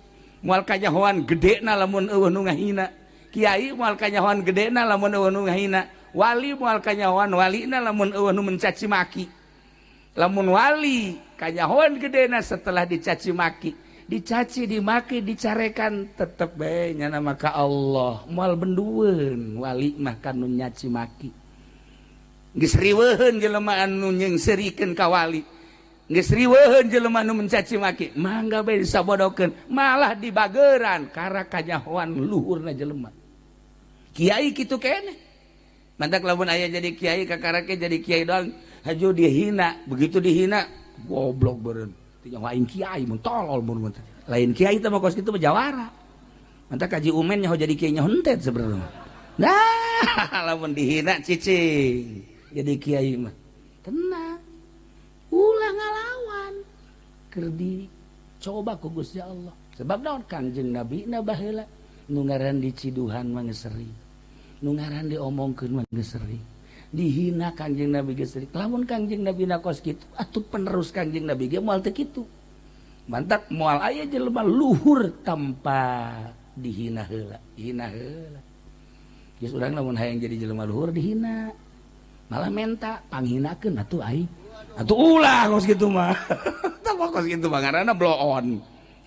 Moal kanyahoan gedena lamun eueuh nu ngahina. Kiai moal kanyahoan gedena lamun eueuh nu ngahina. Wali moal kanyahoan walina lamun eueuh nu mencaci maki. Lamun wali kanyahoan gedena setelah dicaci maki, dicaci dimaki dicarekan tetep bae nyana maka Allah moal bendueun wali mah kanu nyaci maki. Geus riweuheun jelema anu nyengserikeun ka wali. Geus riweuheun jelema anu mencaci maki, mangga bae disabodokeun, malah dibageran kara kanyahoan luhurna jelema. Kiai kitu keneh. Mantak lamun aya jadi kiai kakarake jadi kiai doang haju dihina, begitu dihina goblok beureun. Teu nyaho aing kiai mun tolol mun. Lain kiai teh mah kos kitu mah jawara. Mantak kaji umen nyaho jadi kiai nyaho entet sebenarnya. Nah, lamun dihina cicing jadi kiai mah. Tenang. Ulah ngalawan. Keur dicoba ku Gusti Allah. Sebab naon Kangjeng Nabi na baheula nu ngaran diciduhan mah geus sering. Nu ngaran diomongkeun mah geus sering. Dihina Kangjeng Nabi geus sering. Lamun Kangjeng Nabi na kos kitu atuh penerus Kangjeng Nabi ge moal teu kitu. Mantak moal aya jelema luhur tanpa dihina heula, hina heula. Geus urang lamun hayang jadi jelema luhur dihina. Malah menta panghinakeun atuh aing. Atuh ulah kos kitu mah. Tah kos kitu mah ngaranna blow on.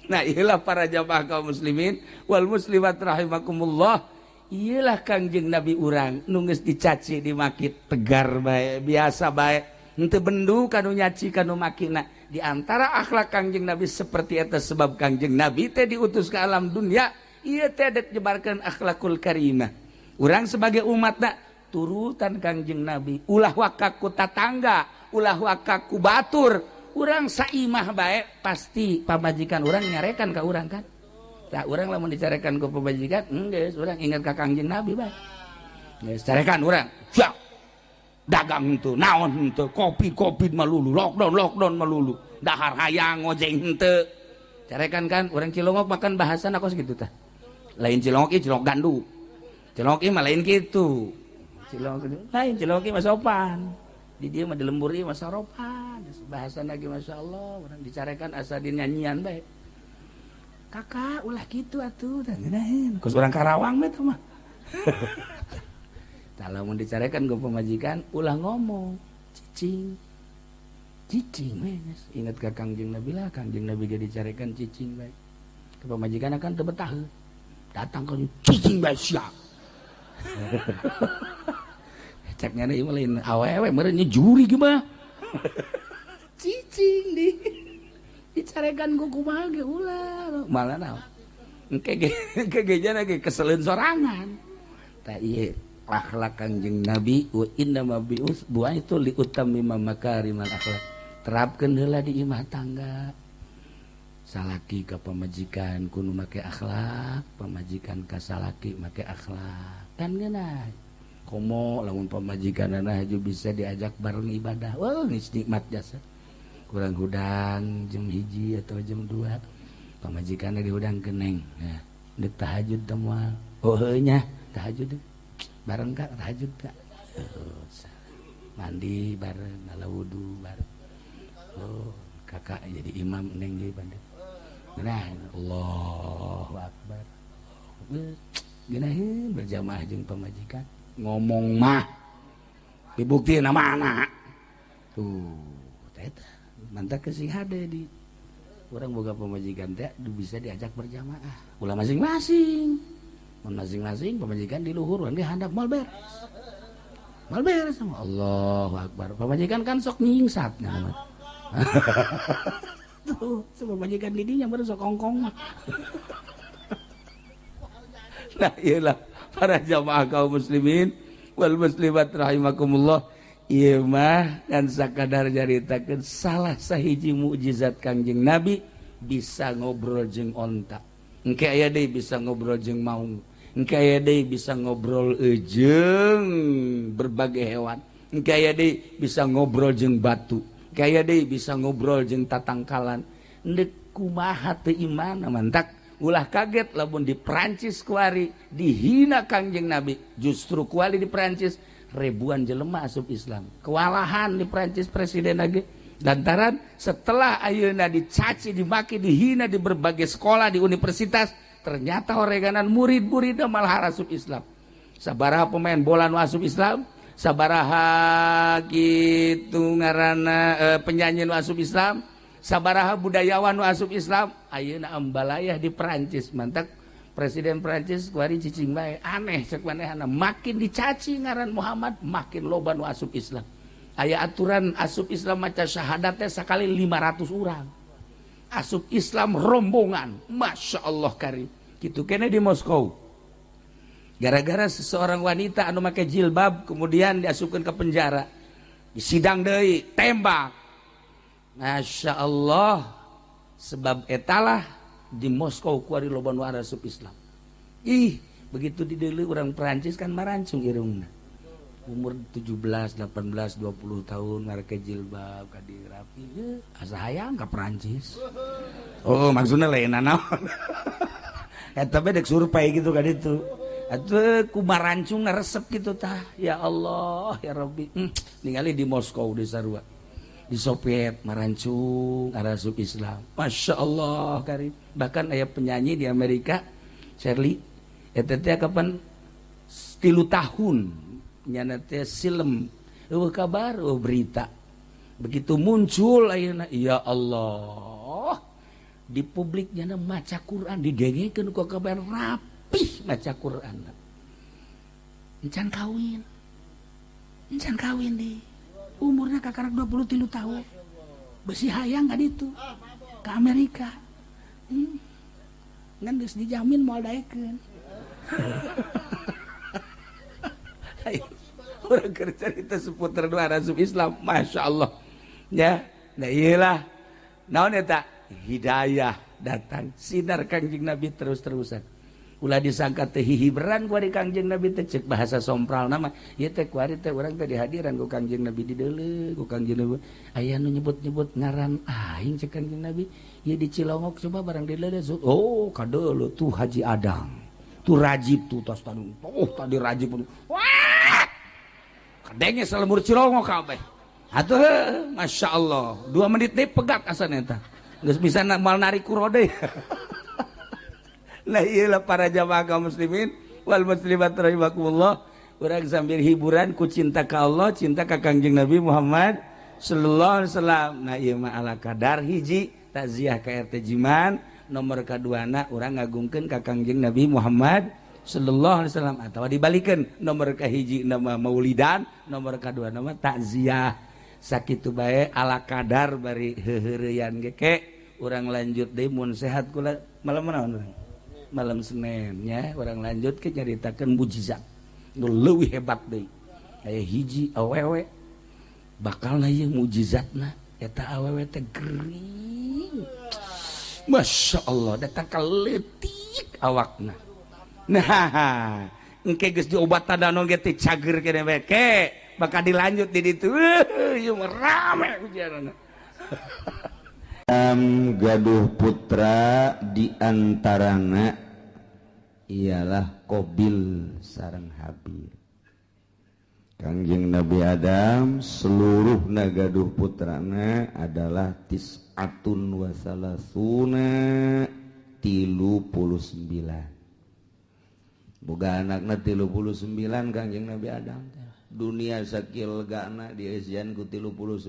Nah, iyalah para jamaah kaum muslimin wal muslimat rahimakumullah. Iyalah Kangjeng Nabi urang nu geus dicaci dimaki tegar bae, biasa bae. Henteu bendu kanu nyaci kanu makina. Di antara akhlak Kangjeng Nabi seperti eta sebab Kangjeng Nabi teh diutus ke alam dunia, ieu teh dek nyebarkeun akhlakul karimah. Urang sebagai umatna turutan Kangjeng Nabi, ulah waka ku tatangga, ulah waka ku batur. Urang saimah bae pasti pamajikan urang nyarekan ka urang kan. Tah urang lamun dicarekan ku pamajikan, geus urang ingat ka Kangjeng Nabi bae. Geus carekan urang. Siap. Dagang henteu, naon henteu, kopi-kopi malulu, lockdown malulu. Dahar hayang ngojeng henteu. Carekan kan urang Cilongok makan bahasana kos kitu tah. Lain Cilongok ieu Cilongok gandu. Cilongok ieu mah lain kitu. Cilongok lain Cilongok ieu mah sopan. Di dieu mah di lembur ieu mah saropan. Bahasana ge masyaallah urang dicarekan asa dinyanyian bae. Kakak ulah kitu atuh tah ngeunaheun. Kos urang Karawang bae tah mah. Tah lamun dicarekan ku pamajikan ulah ngomong, cicing. Cicing we geus. Ingat ka Kangjeng Nabi lah, Kangjeng Nabi ge dicarekan cicing bae. Ka pamajikan kan teu betah. Datang ka cicing bae sia. Cek nyana ieu mah lain awewe meureun nya juri ge mah. Cicing di dicarekan ku kumaha ge ulah malah naon. Engke ge jana ge keseleun sorangan. Tah ieu akhlak Kangjeng Nabi wa inna ma bu'aitu li utammima makarimal akhlak. Terapkeun heula di imah tangga. Salaki ka pamajikan kudu make akhlak, pamajikan ka salaki make akhlak. Kan ngeunah. Komo lamun pamajikanana haju bisa diajak bareng ibadah. Wah, geus nikmat jasa. Kurang hudang jam 1 atau jam 2. Pamajikanna dihudangkeun neng. Nah, deuk tahajud teh moal. Oh heuh nya, tahajud. Bareng kak tahajud kak. Oh, mandi bareng, ngala wudu bareng. Oh, kakak jadi imam neng jadi bandit. Nah, Allahu Akbar. Geunaheun berjamaah jeung pamajikan ngomong mah dibukti nama anak tuh eta mantap kesing hade di orang boga pamajikan teh bisa diajak berjamaah ulah masing-masing mun masing-masing pamajikan di luhur urang di handap moal beres sama Allahu Akbar pamajikan kan sok nyingsat nah tuh sama pamajikan di dinya baru sok kongkong mah. Nah iyalah para jamaah kaum muslimin wal muslimat rahimakumullah, ieu mah dan sakadar nyaritakeun salah sahiji mukjizat Kangjeng Nabi bisa ngobrol jeung onta, engke aya deui bisa ngobrol jeung maung, engke aya deui bisa ngobrol jeung berbagai hewan, engke aya deui bisa ngobrol jeung batu, engke aya deui bisa ngobrol jeung tatangkalan. Endek kumaha teu iman mantak ulah kaget lamun di Perancis kuari dihina Kangjeng Nabi, justru kuali di Perancis ribuan jelema asup Islam, kewalahan di Perancis presiden lagi lantaran setelah ayeuna dicaci, dimaki, dihina di berbagai sekolah, di universitas, ternyata oreganan murid-muridna malah asup Islam. Sabaraha pemain bola nu asup Islam, sabaraha kitu ngaranna penyanyi nu asup Islam, sabaraha budayawan nu asup Islam, ayeuna ambalayah di Perancis. Mantak presiden Perancis kuari cicing bae, aneh cek manehna, makin dicaci ngaran Muhammad makin loba nu asup Islam. Aya aturan asup Islam maca syahadat teh sakali 500 urang. Asup Islam rombongan, Masya Allah karim. Kitu kene di Moskow. Gara-gara seseorang wanita anu make jilbab kemudian diasupkeun ke penjara. Disidang deui, tembak. Masya Allah, sebab etalah di Moskow kuari loba nu asup Islam. Ih, begitu dideuleu urang Perancis kan marancung irungna. Umur 17, 18, 20 tahun ngareke jilbab ka dirapi, asa hayang ka Perancis. Oh, maksudna lain naon. Eta bae dek survei gitu ka ditu. Atuh ku marancungna resep kitu tah. Ya Allah, ya Rabbi. Ningali di Moskow di sarua. Di Soviet marancung arasup Islam, Masya Allah karim. Bahkan aya penyanyi di Amerika Shirley eta teh kapan 3 tahun nyana teh silem eueuh kabar eueuh berita, begitu muncul ayeuna ya Allah di publik nyana maca Quran didengekeun ku kabar rapih maca Quran, encan kawin di umurnya kakarak 23 tahun besi hayang ka ditu ke Amerika, ngan geus dijamin moal daekeun. Urang keur carita seputar dua asup Islam, Masya Allah ya. Nah iyalah naon eta hidayah datang sinar Kangjeng Nabi terus-terusan. Ulah disangka teh hihiberan kuari Kangjeng Nabi teh, cek bahasa sompral nama ieu teh kuari teh urang teh dihadiran ku Kangjeng Nabi dideuleu ku Kangjeng Nabi, aya nu nyebut-nyebut ngaran aing cek Kangjeng Nabi ieu di Cilongok coba barang dideuleu, oh kadeuleu tuh Haji Adang tuh Rajib tuh tos tadi, oh tadi Rajib wah kadenge salemur Cilongok kabeh atuh Masya Allah 2 menit deui pegat asana eta geus bisa moal narik kurode. Nah iyalah para jamaah kaum muslimin wal muslimat rahimakumullah, urang sambil hiburan ku cinta ka Allah, cinta ka Kangjeng Nabi Muhammad sallallahu alaihi wasallam. Nah ieu mah ala kadar hiji takziah ka RT Jiman, nomor kaduana urang ngagungkeun ka Kangjeng Nabi Muhammad sallallahu alaihi wasallam, atawa dibalikeun nomor kahiji nama maulidan, nomor kadua nama takziah. Sakitu bae ala kadar bari heuheureyan ge ke urang lanjut deui mun sehat kula malam naon urang? Malam Senin ya, orang lanjut ke nyaritakeun mujizat nu leuwih hebat deui. Aya hiji awewe bakalna ieu mujizatna eta awewe teh gering. Masya Allah datang ka leutik awakna. Nah, engke geus diobatan danon ge teh cager keneh bae ke bakal dilanjut di ditu. Ieu mah rame ujianna. Gaduh putra diantarana ialah Qabil sareng Habil. Kangjeng Nabi Adam seluruh nagaduh putrana adalah tis'atun wa salasuna 39. Boga anakna 39 Kangjeng Nabi Adam teh. Dunia sakieu legana dieusian ku 39.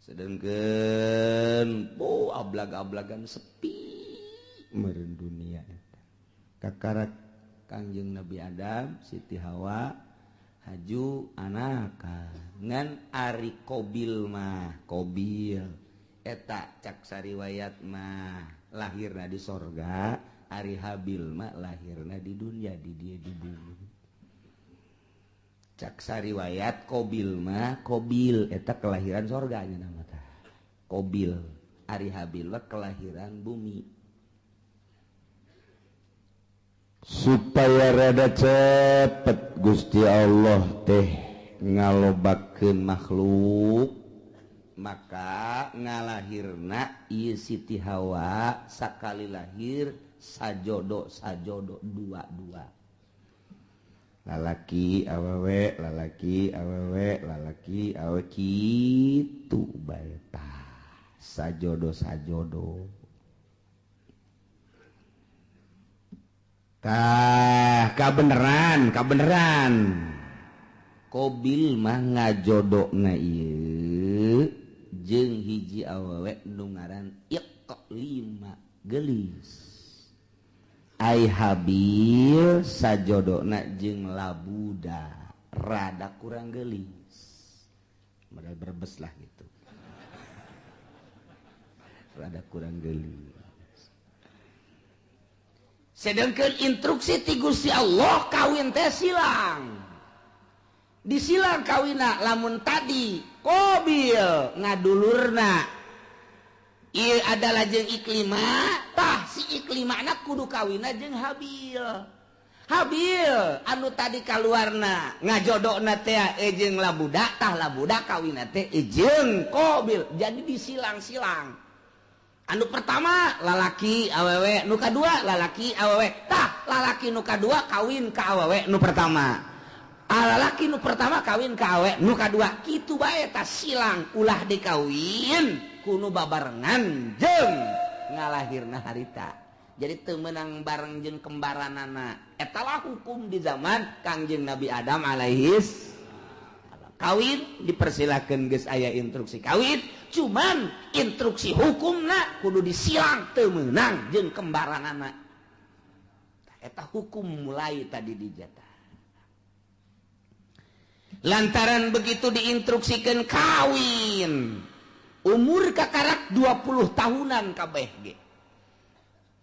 Sedengkeun po ablag-ablagan sepi meureun dunia eta. Kakarak Kangjeng Nabi Adam, Siti Hawa haju anaka ngan ari Kobil mah, Kobil eta cak sariwayat mah lahirna di sorga, ari Habil mah lahirna di dunia, di dia di bumi. Cak sariwayat Kobil mah, Kobil eta kelahiran sorga nya nama tah. Kobil, ari Habil mah kelahiran bumi. Supaya rada cepet Gusti Allah teh ngalobakeun makhluk, maka ngalahirna ieu Siti Hawa sakali lahir sajodo sajodo dua-dua, lalaki awewe, lalaki awewe, lalaki awewe, kitu bae tah sajodo sajodo. Tah kabeneran kabeneran Kobil mah ngajodona ieu jeung hiji awewe nu ngaran Iqlima geulis. Ai Habil sajodona jeung Labuda rada kurang geulis. Modal berbes lah gitu. Rada kurang geulis. Sedangkan instruksi ti Gusti Allah kawin teh silang. Disilang kawina lamun tadi Kobil ngadulurna ieu adalah jeung Iklima, tah si Iklimana kudu kawina jeung Habil. Habil anu tadi kaluarna ngajodona teh jeung Labuda, tah Labuda kawina teh jeung Kobil. Jadi disilang-silang. Anu pertama lalaki awewe, nu kadua lalaki awewe, tah lalaki nu kadua kawin ka awewe nu pertama, lalaki nu pertama kawin ka awewe nu kadua, kitu bae tah silang ulah dikawin kuno babarengan jeung ngalahirna harita. Jadi teu meunang bareng jeung kembaranana. Eta lah hukum di zaman Kangjeng Nabi Adam alaihis. Kawin dipersilakan geus aya instruksi kawin, cuman instruksi hukumna kudu disilang teu meunang jeung kembaranana. Eta hukum mulai tadi dijatah. Lantaran begitu diinstruksikan kawin, umur kakarak 20 tahunan kabeh ge.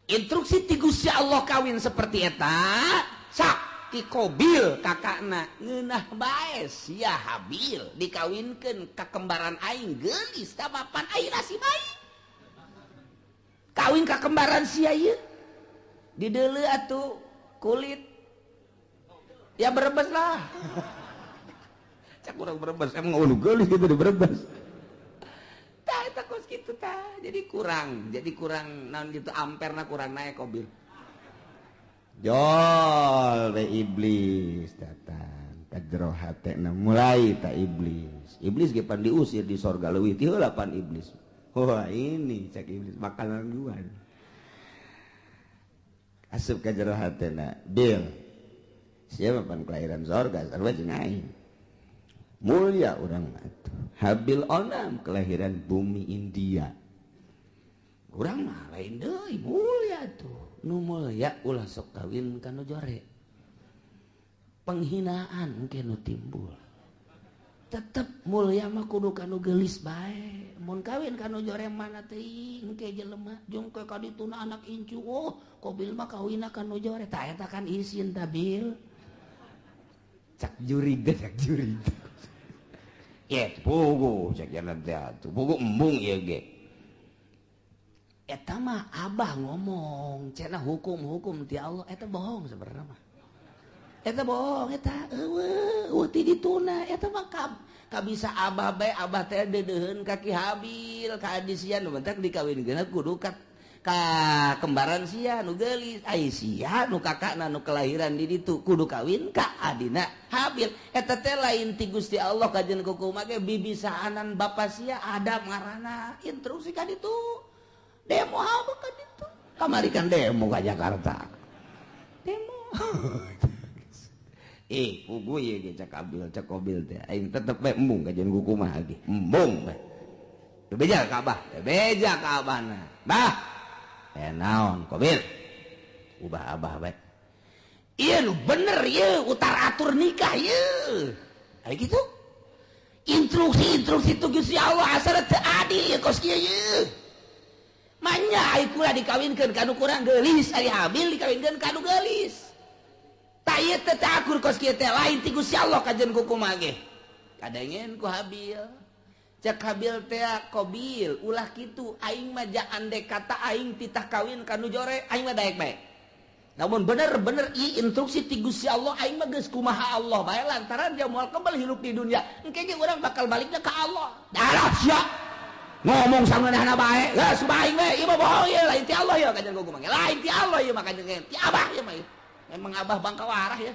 Instruksi ti Gusti Allah kawin seperti eta, sak ti Kobil kakakna ngeunah bae sia Habil dikawinkeun ka kembaran aing geulis tah mapan aing nasib aing. Kawin ka kembaran sia ieu dideuleu atuh kulit ya berebes lah. Cak urang berebes emang ulu geulis gitu di berebes. Tah eta kos kitu tah jadi kurang naon gitu amperna kurang naik Kobil. Jol we iblis datang ka jero hatena mulai ta iblis. Iblis ge pan diusir di sorga leuwih ti heula pan iblis. Wah ini cek iblis makanan gua. Asup ka jero hatena, Bil. Siapa pan kelahiran sorga sarua jeung aing. Mulia urang mah atuh. Habil onam kelahiran bumi India. Urang mah lain deui mulia tuh. Nu mulia ulah sok kawin ka nu jore. Penghinaan engke nu timbul. Tetep mulia mah kudu ka nu geulis bae. Mun kawin ka nu jore mana teuing engke jelema jeung ke ka dituna anak incu. Oh, Kobil mah kawinna ka nu jore. Tah eta kan isin ta Bil. Cak jurig teh cak jurig. Ye pugu cak jalan teh atuh. Pugu embung ieu ge. Eta mah abah ngomong cenah hukum-hukum ti Allah eta bohong sebenarnya mah. Eta bohong eta eueuh ti dituna eta mah kabisa abah bae abah teh deudeuheun ka Ki Habil ka adi sia nu bentak dikawinkeun kudu ka kembaran sia nu geulis ai sia nu kakakna nu kelahiran di ditu kudu kawin ka adina Habil. Eta teh lain ti Gusti Allah kajen kukumaha ge bibisaanan bapa sia Adam ngaranna instruksi ka ditu. Demo apa kan itu? Kamari kan demo ke Jakarta. Temo. Pugu ieu ge cak Abil, cak Qabil teh. Aing tetep bae embung kajian ku kumaha ge. Embung bae. Teu beja ka Abah, teu beja ka Abahna. Bah. Naon Qabil? Ubah Abah bae. Ieu nu bener ieu utar atur nikah ieu. Aya kitu. Instruksi-instruksi tu Gusti Allah asal teu adil ieu kos kieu ieu. Manya ai kula dikawinkeun ka nu kurang geulis, ari Habil dikawinkeun ka nu geulis. Tah ieu teh teu akur kos kieu teh lain ti Gusti Allah kajen ku kumaha ge. Kadengen ku Habil. Cek Habil teh Qabil ulah kitu aing mah andek kata aing titah kawin ka nu jore aing mah daek bae. Namun bener-bener ieu instruksi ti Gusti Allah aing mah geus kumaha Allah bae lantaran dia moal kebel hirup di dunia. Engke ge urang bakal balikna ka Allah. Darah sia. Ngomong sangeunahna bae. Geus ubah aing we ieu mah bohong ieu lain ti Allah ieu kajen ku kumaha. Lain ti Allah ieu mah kajen ti Abah ieu mah. Emang Abah bangka warah ya.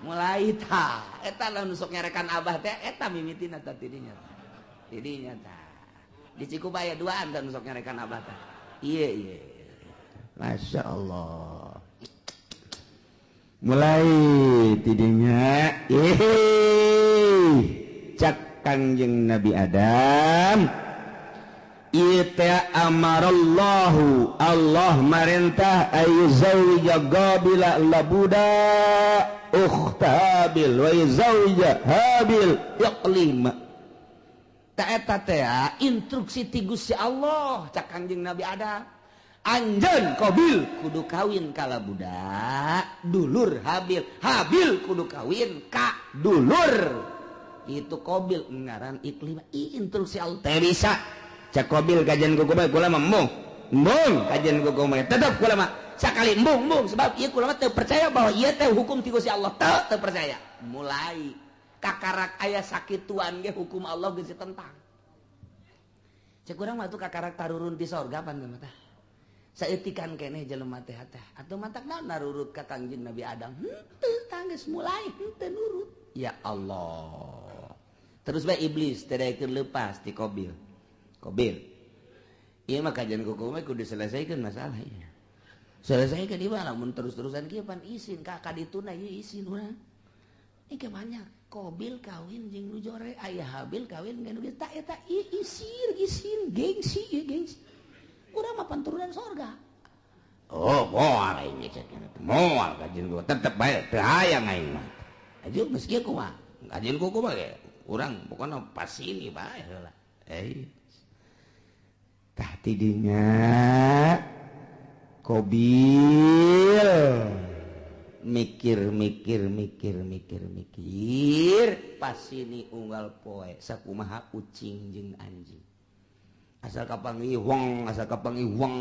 Mulai ta eta lah nu sok nyarekan Abah teh eta mimitina tah tidinya. Tidinya tah. Di Cikubaya duaan tah nu sok nyarekan Abah tah. Ieu ieu. Masya Allah. Mulai tidinya cak Kangjeng Nabi Adam ieu teh amarallahu Allah marentah ayyuzawija Qabila labuda ukhta Habil wa yuzawija Habil Iqlima. Ta eta teh instruksi ti Gusti Allah cak Kangjeng Nabi Adam. Anjeun Qabil kudu kawin ka labuda dulur Habil, Habil kudu kawin ka dulur itu Qabil ngaran Iqlima. Instruksi Allah teh bisa cak Qabil kajian ku kumaha kula mah embung embung kajian ku kumaha tetep kula mah sakali embung embung sebab ieu kula mah teu percaya bahwa ieu teh hukum ti Gusti Allah teu teu percaya. Mulai kakarak aya sakituan ge hukum Allah geus ditentang. Cek urang mah tuh kakarak tarurun ti sorga pan mah tah. Saeutikan keneh jelema teh teh atuh matak naon narurut ka Kangjeng Nabi Adam henteu tanggeus mulai henteu nurut. Ya Allah. Terus bae iblis teh daekeun leupas ti Qabil. Qabil. Ieu mah kajian ku kumaha kudu diselesaikan masalah ieu. Selesaikan ieu mah lamun terus-terusan kieu pan isin ka kadituna ieu isin urang. Ini banyak Qabil kawin jeung nu jore aya Habil kawin jeung nu geus tah eta isin isin gengsi ieu gengsi. Urang mah turunan sorga. Oh, moal aing cek moal kajian ku tetep bae teu hayang aing mah. Aja geus kieu kumaha? Kajian ku kumaha ge? Urang pokona pas ini bae heula. Tah tidinya Qabil mikir mikir mikir mikir mikir pas ini unggal poe sakumaha ucing jeung anjing. Asal kapanggih wong, asal kapanggih wong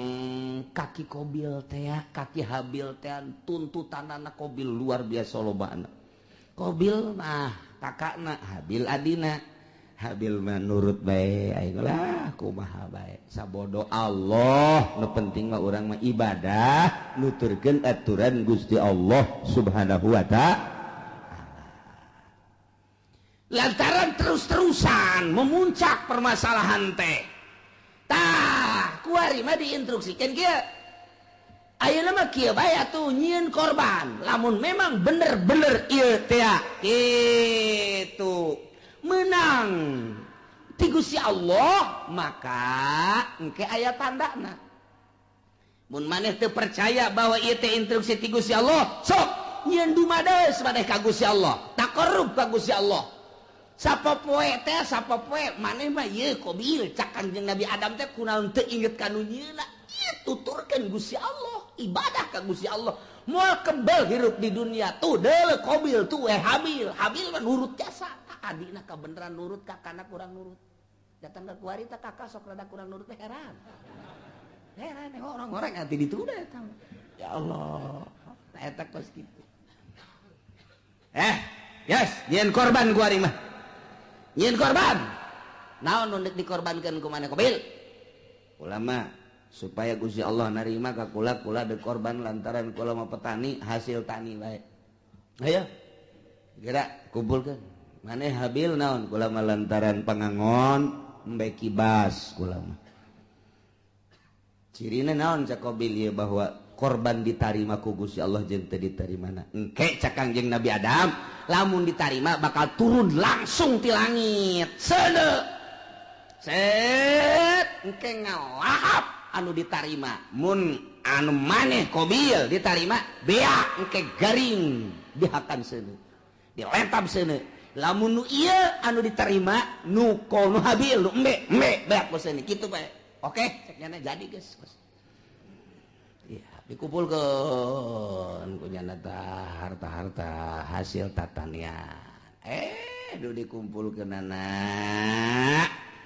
kaki Qabil teh, kaki Habil teh tuntutanana Qabil luar biasa lobana. Qabil mah kakakna, Habil adina. Habil mah nurut bae aing lah kumaha bae. Sabodo Allah, nu penting mah urang mah ibadah, nuturkeun aturan Gusti Allah Subhanahu wa ta'ala. Lantaran terus-terusan memuncak permasalahan teh. Tah, kuari mah diinstruksikan kieu. Ayeuna mah kieu bae atuh nyieun korban. Lamun memang bener-bener ieu teh kitu menang ti Gusti Allah, maka engke aya tandana. Mun maneh teu percaya bahwa ieu teh instruksi ti Gusti Allah, sok nyieun dumades maneh ka Gusti Allah, taqarrub ka Gusti Allah. Sapopoe teh sapopoe maneh mah ieu Qabil cak Kangjeng Nabi Adam teh kunaon teu inget ka nu nyieuna. Ieu tuturkeun Gusti Allah, ibadah ka Gusti Allah. Moal kebel hirup di dunia tuh deuleu Qabil tuh Habil. Habil mah nurut jasa. Adina kabeneran nurut kakana kurang nurut. Datang ke kuari teh kakak sok rada kurang nurut teh heran. Heran orang-orang nanti ditunda eta. Ya Allah, eta kos kitu. Yes, nyieun korban kuari mah. Nyieun korban. Naon nu deuk dikorbankeun ku maneh Qabil? Ulama supaya Gusti Allah narima ka kula kula deuk korban lantaran kula mah petani hasil tani bae. Ayo. Geura kumpulkeun. Maneh Habil naon kula mah lantaran pangangon embe kibas kula mah. Cirina naon cak Qabil ieu bahwa Korban ditarima ku Gusti Allah jeung teu ditarimana. Engke cak Kangjeng Nabi Adam, lamun ditarima bakal turun langsung ti langit. Seuneu. Set engke ngalahap anu ditarima. Mun anu maneh Qabil ditarima, beak engke garing dihakan seuneu. Dilentab seuneu. Lamun nu ieu anu diterima nu nu Habil nu embe embe beak ku seuneu kitu bae. Oke, cek nyana jadi geus. Iya, dikumpulkeun ku nyana harta-harta hasil tatanian. Du dikumpulkeunana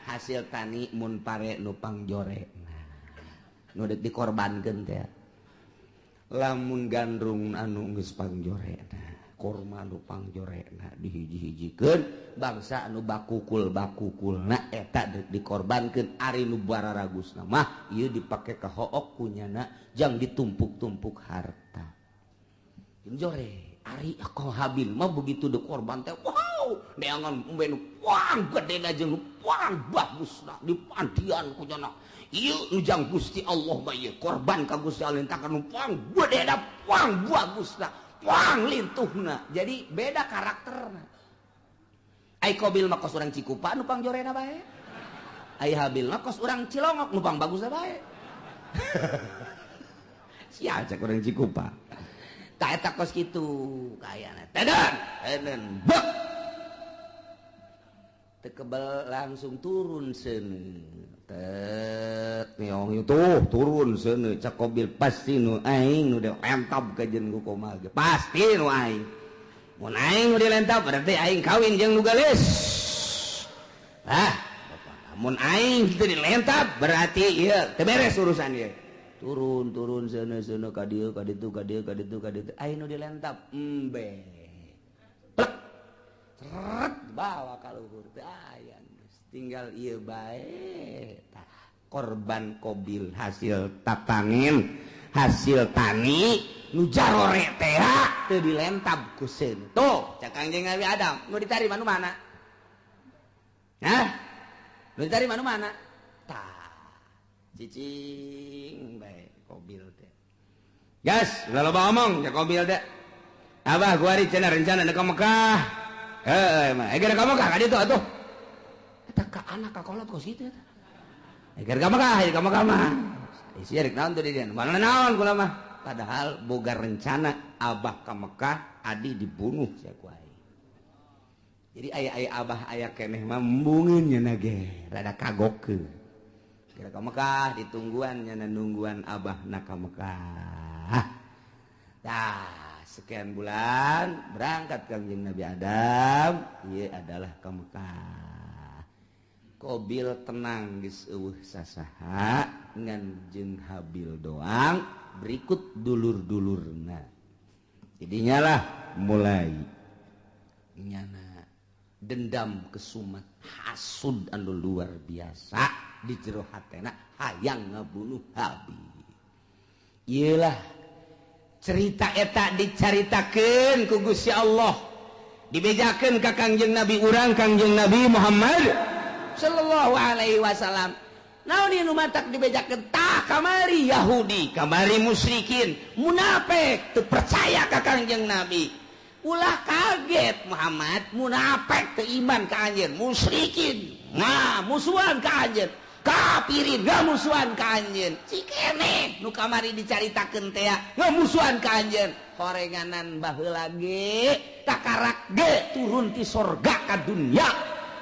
hasil tani mun pare nu pangjore. Nah, nu deuk dikorbankeun teh. Lamun gandrung anu geus pangjorena, korma nu pangjorekna dihiji-hijikeun bangsa anu bakukul-bakukulna eta deuk dikorbankeun. Ari nu bararagusna mah ieu dipake ka hook kunyana jang ditumpuk-tumpuk harta. Jore ari ako Habil mah begitu dikorban teh wow neangan embe nu puang gedena jeung nu puang bagusna dipandian kunyana. Ieu nu jang Gusti Allah mah ieu korban ka Gusti Allah takan nu puang gedena puang bagusna puang lintuhna. Jadi beda karakterna. Ai Qabil mah kos urang Cikupa nu pangjorena bae. Ai Habil mah kos urang Cilongok nu pangbagusna bae. Sia cek urang Cikupa. Tah eta kos kitu kayana. Teden, teden bek. Teu kebel langsung turun seuneu. Tet nyong tuh turun seuneu cak Qabil pasti nu aing nu dilentab ka jeung ku komal ge. Pasti nu aing. Mun aing nu dilentab berarti aing kawin jeung nu geulis. Ah, mun aing teu dilentab berarti ieu teu beres urusan ieu. Turun turun seuneu seuneu ka dieu ka ditu ka dieu ka ditu ka ditu aing nu dilentab embe. Plek. Seret bawa ka luhur teu aya. Tinggal ieu bae. Tah korban Qabil hasil tatanin, hasil tani nu jarore teh teu dilentab ku seun. Tuh cak Kangjeng Nabi Adam nu ditarima nu mana? Hah? Nu ditarima nu mana? Tah cicing bae Qabil teh. Gas, ulah loba omong cak Qabil teh. Abah gua cenah rencana deuk ka Mekah. Heuh mah, geura ka Mekah ka ditu atuh. Eta ka anak ka kolot kos kitu eta. Geura ka Mekah, ka Mekah mah. Isi rek naon tuh di dieu? Mana naon kula mah. Padahal boga rencana abah ka Mekah, adi dibunuh sia ku aing. Jadi aya-aya abah aya keneh mah embungeun nya ge, rada kagokeun. Geura ka Mekah ditungguan nya nungguan abah na ka Mekah. Tah, sekian bulan berangkat Kangjeng Nabi Adam, ieu adalah ka Mekah. Qabil tenang geus eueuh sasaha ngan jeung Habil doang berikut dulur-dulurna. Jadinya lah mulai nyana dendam kesumat hasud anu luar biasa di jero hatena hayang ngabunuh Habil. Ieulah cerita eta dicaritakeun ku Gusti Allah, dibejakeun ka Kangjeng Nabi urang Kangjeng Nabi Muhammad sallallahu alaihi wasallam. Naon ieu nu matak dibejakeun? Tah kamari Yahudi, kamari musyrikin, munafik teu percaya ka Kangjeng Nabi. Ulah kaget Muhammad, munafik teu iman ka anjeun, musyrikin nah musuhan ka anjeun, kafirin ngamusuhan ka anjeun. Cikene nu kamari dicaritakeun teh ngamusuhan ka anjeun. Horenganan baheula ge takarak ge turun ti sorga ka dunya.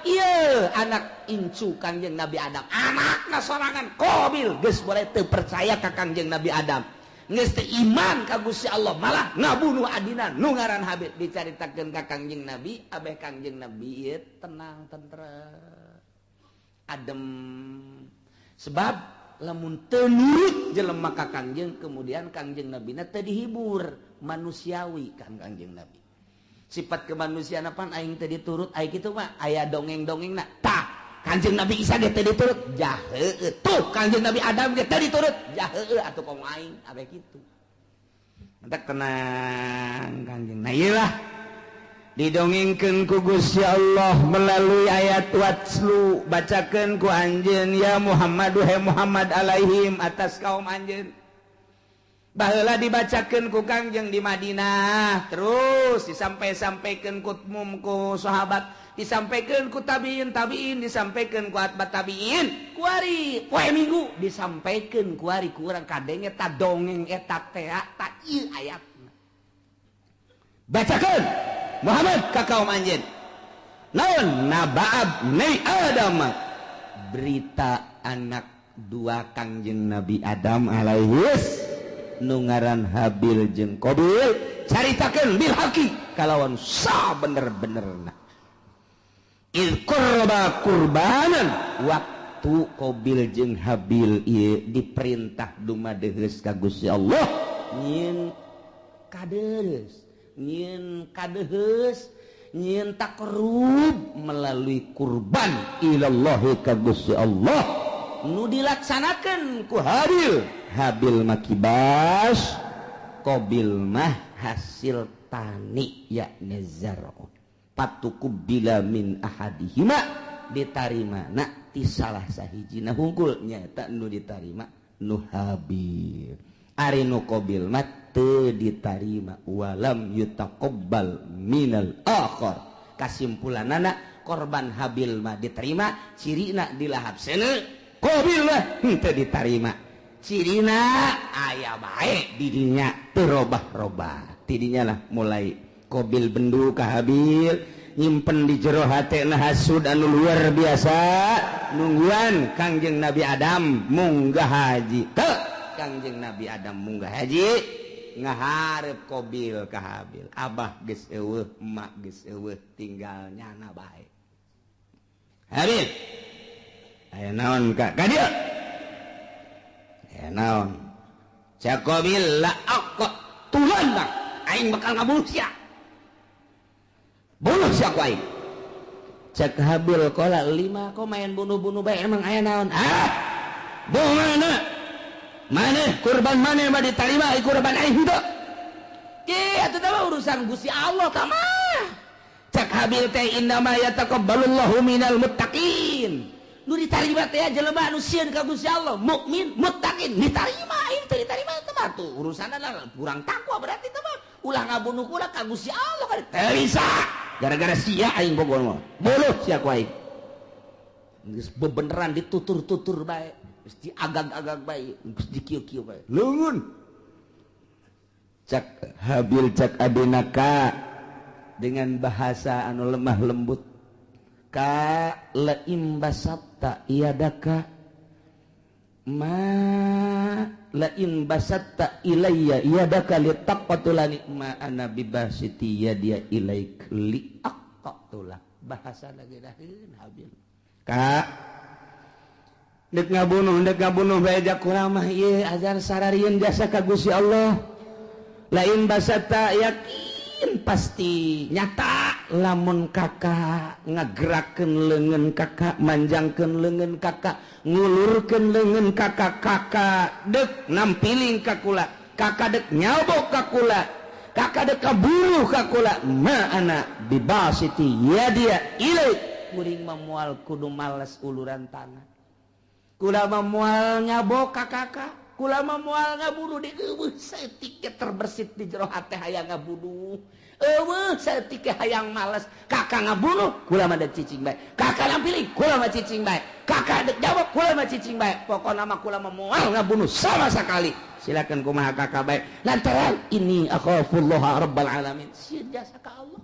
Ieu anak incu Kangjeng Nabi Adam, anakna sorangan Qabil geus boleh teu percaya ka Kangjeng Nabi Adam, geus teu iman ka Gusti Allah, malah ngabunuh adina nu ngaran Habil. Dicaritakeun ka Kangjeng Nabi, abeh Kangjeng Nabi ieu tenang tentrem adem. Sebab lamun teu nurut jelema ka Kangjeng, kemudian Kangjeng Nabina teu dihibur manusiawi kan Kangjeng Nabi. Sifat kemanusiaan apaan aing teu diturut, aing kitu mah aya dongeng-dongengna. Tah, Kangjeng Nabi Isa ge teu diturut, jah heueuh. Tuh Kangjeng Nabi Adam ge teu diturut, jah heueuh atuh komo aing abeh kitu. Mentak tenang Kangjeng. Nah ieu lah didongengkeun ku Gusti Allah melalui ayat watslu, bacakeun ku anjeun ya Muhammad, he Muhammad alaihim atas kaum anjeun. Baheula dibacakeun ku Kangjeng di Madinah, terus disampai-sampaikeun ku mum ku sahabat, disampaikan ku tabiin tabiin, disampaikan ku atba tabiin, kuari poe Minggu disampaikan kuari ku urang kadenge ta dongeng eta teh ta ieu ayatna. Bacakeun Muhammad ka kaum anjeun. Naon naba'ab nei Adam, berita anak dua Kangjeng Nabi Adam alaihis nu ngaran Habil jeung Qabil, caritakeun bil haqi kalawan sabener-benerna. Il qurba kurbanan, waktu Qabil jeung Habil ieu diperintah dumadeheus ka Gusti Allah nyieun kadeus, nyieun kadeheus, nyieun takrub melalui kurban ilallahi ka Gusti Allah nu dilaksanakeun ku Habil. Habil mah kibas, Qabil mah hasil tani yakni zar'u. Patuqubila min ahadihima, ditarima na ti salah sahijina hungkul nyaeta nu ditarima nu Habil. Ari nu Qabil mah teu ditarima, walam yutaqabbal minal akhar. Kasimpulanana korban Habil mah diterima, cirina dilahap seuneu, Qabil mah henteu ditarima. Cirina aya bae didinya teu robah-robah. Tidinya lah mulai Qabil bendu ka Habil, nyimpen di jero hatena hasud anu luar biasa, nungguan Kangjeng Nabi Adam munggah haji. Teu Kangjeng Nabi Adam munggah haji ngaharep Qabil ka Habil. Abah geus eueuh, emak geus eueuh, tinggal nyana bae. Habil, aya naon ka ka dieu? Aya naon? Cak Qabil la aqtulan bang, aing bakal ngabunuh sia. Bunuh sia ku aing. Cak Habil qala lima kok main bunuh-bunuh bae emang aya naon? Ah, mana? Maneh kurban maneh mah ditarima, kurban aing henteu. Ki atuh teh urusan Gusti Allah tah mah. Cak Habil teh innama yataqabbalullahu minal muttaqin. Nu ditarima teh jelema anu sieun ka Gusti Allah, mukmin, muttaqin, ditarima aing teh ditarima teh mah tuh urusanna kurang takwa berarti teh mah. Ulah ngabunuh kula ka Gusti Allah kan teu bisa. Gara-gara sia aing bogoh mah. Buluh sia ku aing. Geus bebeneran ditutur-tutur bae, geus diagag-agag bae, geus dikieu-kieu bae. Leungeun. Cak Habil cak adina ka dengan bahasa anu lemah lembut. Ka laim basatta iadaka ma lain basatta ilayya iadaka litaqtulani ma ana bibasiti yadia ilaik liaqtula. Bahasa lagi daheun Habil. Ka dek ngabunuh bae jak kurang mah ieu ajar sararieun jasa ka Gusti Allah. Lain basatta yakin pasti nyata lamun kakak ngagerakeun leungeun kakak, manjangkeun leungeun kakak, ngulurkeun leungeun kakak, kakak dek nampiling ka kula, kakak dek nyabok ka kula, kakak dek kaburuh ka kula, ma ana bibasiti yadia ilaik. Kuring mah moal kudu males uluran tangan, kula mah moal nyabok ka kakak, kula mah moal ngabunuh di eueuh saeutik ge terbersit di jero hate hayang ngabunuh. Eueuh saeutik ge hayang males, kakak ngabunuh kula mah dek cicing bae, kakak nampiling kula mah cicing bae, kakak dek jawab kula mah cicing bae, pokona mah kula mah moal ngabunuh sama sekali. Silakan kumaha kakak bae lantaran ini akhafullah rabbal alamin, sieun jasa ka Allah.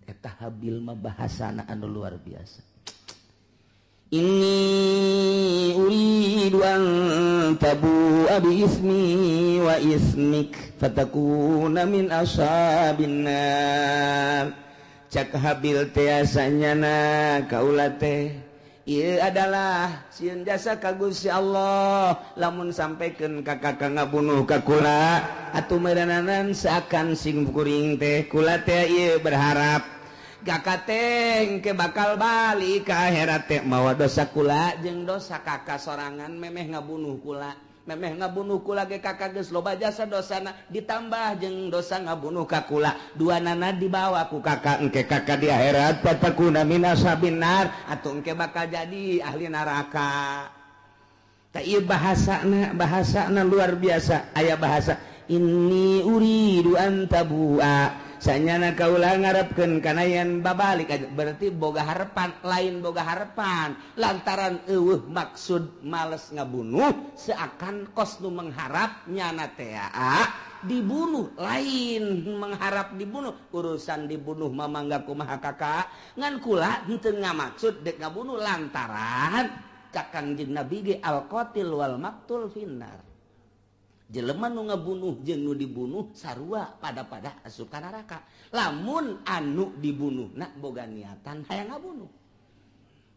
Eta Habil mah bahasana anu luar biasa. Inni uridu an tabu'a bi ismi wa ismik fatakuna min ashabin nar. Cak Habil teh asanyana kaula teh ieu adalah sieun jasa ka Gusti Allah lamun sampaikan ka kakak ngabunuh ka kula atuh meureunanan seakan sing kuring teh kula teh ieu berharap kakak teh ke bakal balik ka akhirat teh mawa dosa kula jeung dosa kakak sorangan memeh ngabunuh kula, memeh ngabunuh kula ge kakak geus loba jasa dosana ditambah jeung dosa ngabunuh ka kula, dua nana dibawa ku kakak engke kakak di akhirat fatakuna min ashabin nar atuh engke bakal jadi ahli neraka. Tak ieu bahasana, bahasana luar biasa. Aya bahasa inni uridu an tabua, sanyana kaula ngarepkeun kana yen babalik, berarti boga harapan, lain boga harapan lantaran eueuh maksud males ngabunuh, seakan kos nu mengharap nyana teh dibunuh, lain mengharap dibunuh. Urusan dibunuh mamangga kumaha kakak, ngan kula henteu ngamaksud dek ngabunuh lantaran cak Kangjeng Nabi ge al qatil wal maktul finnar, jelema nu ngabunuh jeung nu dibunuh sarua pada-pada asup ka neraka lamun anu dibunuh na boga niatan hayang ngabunuh.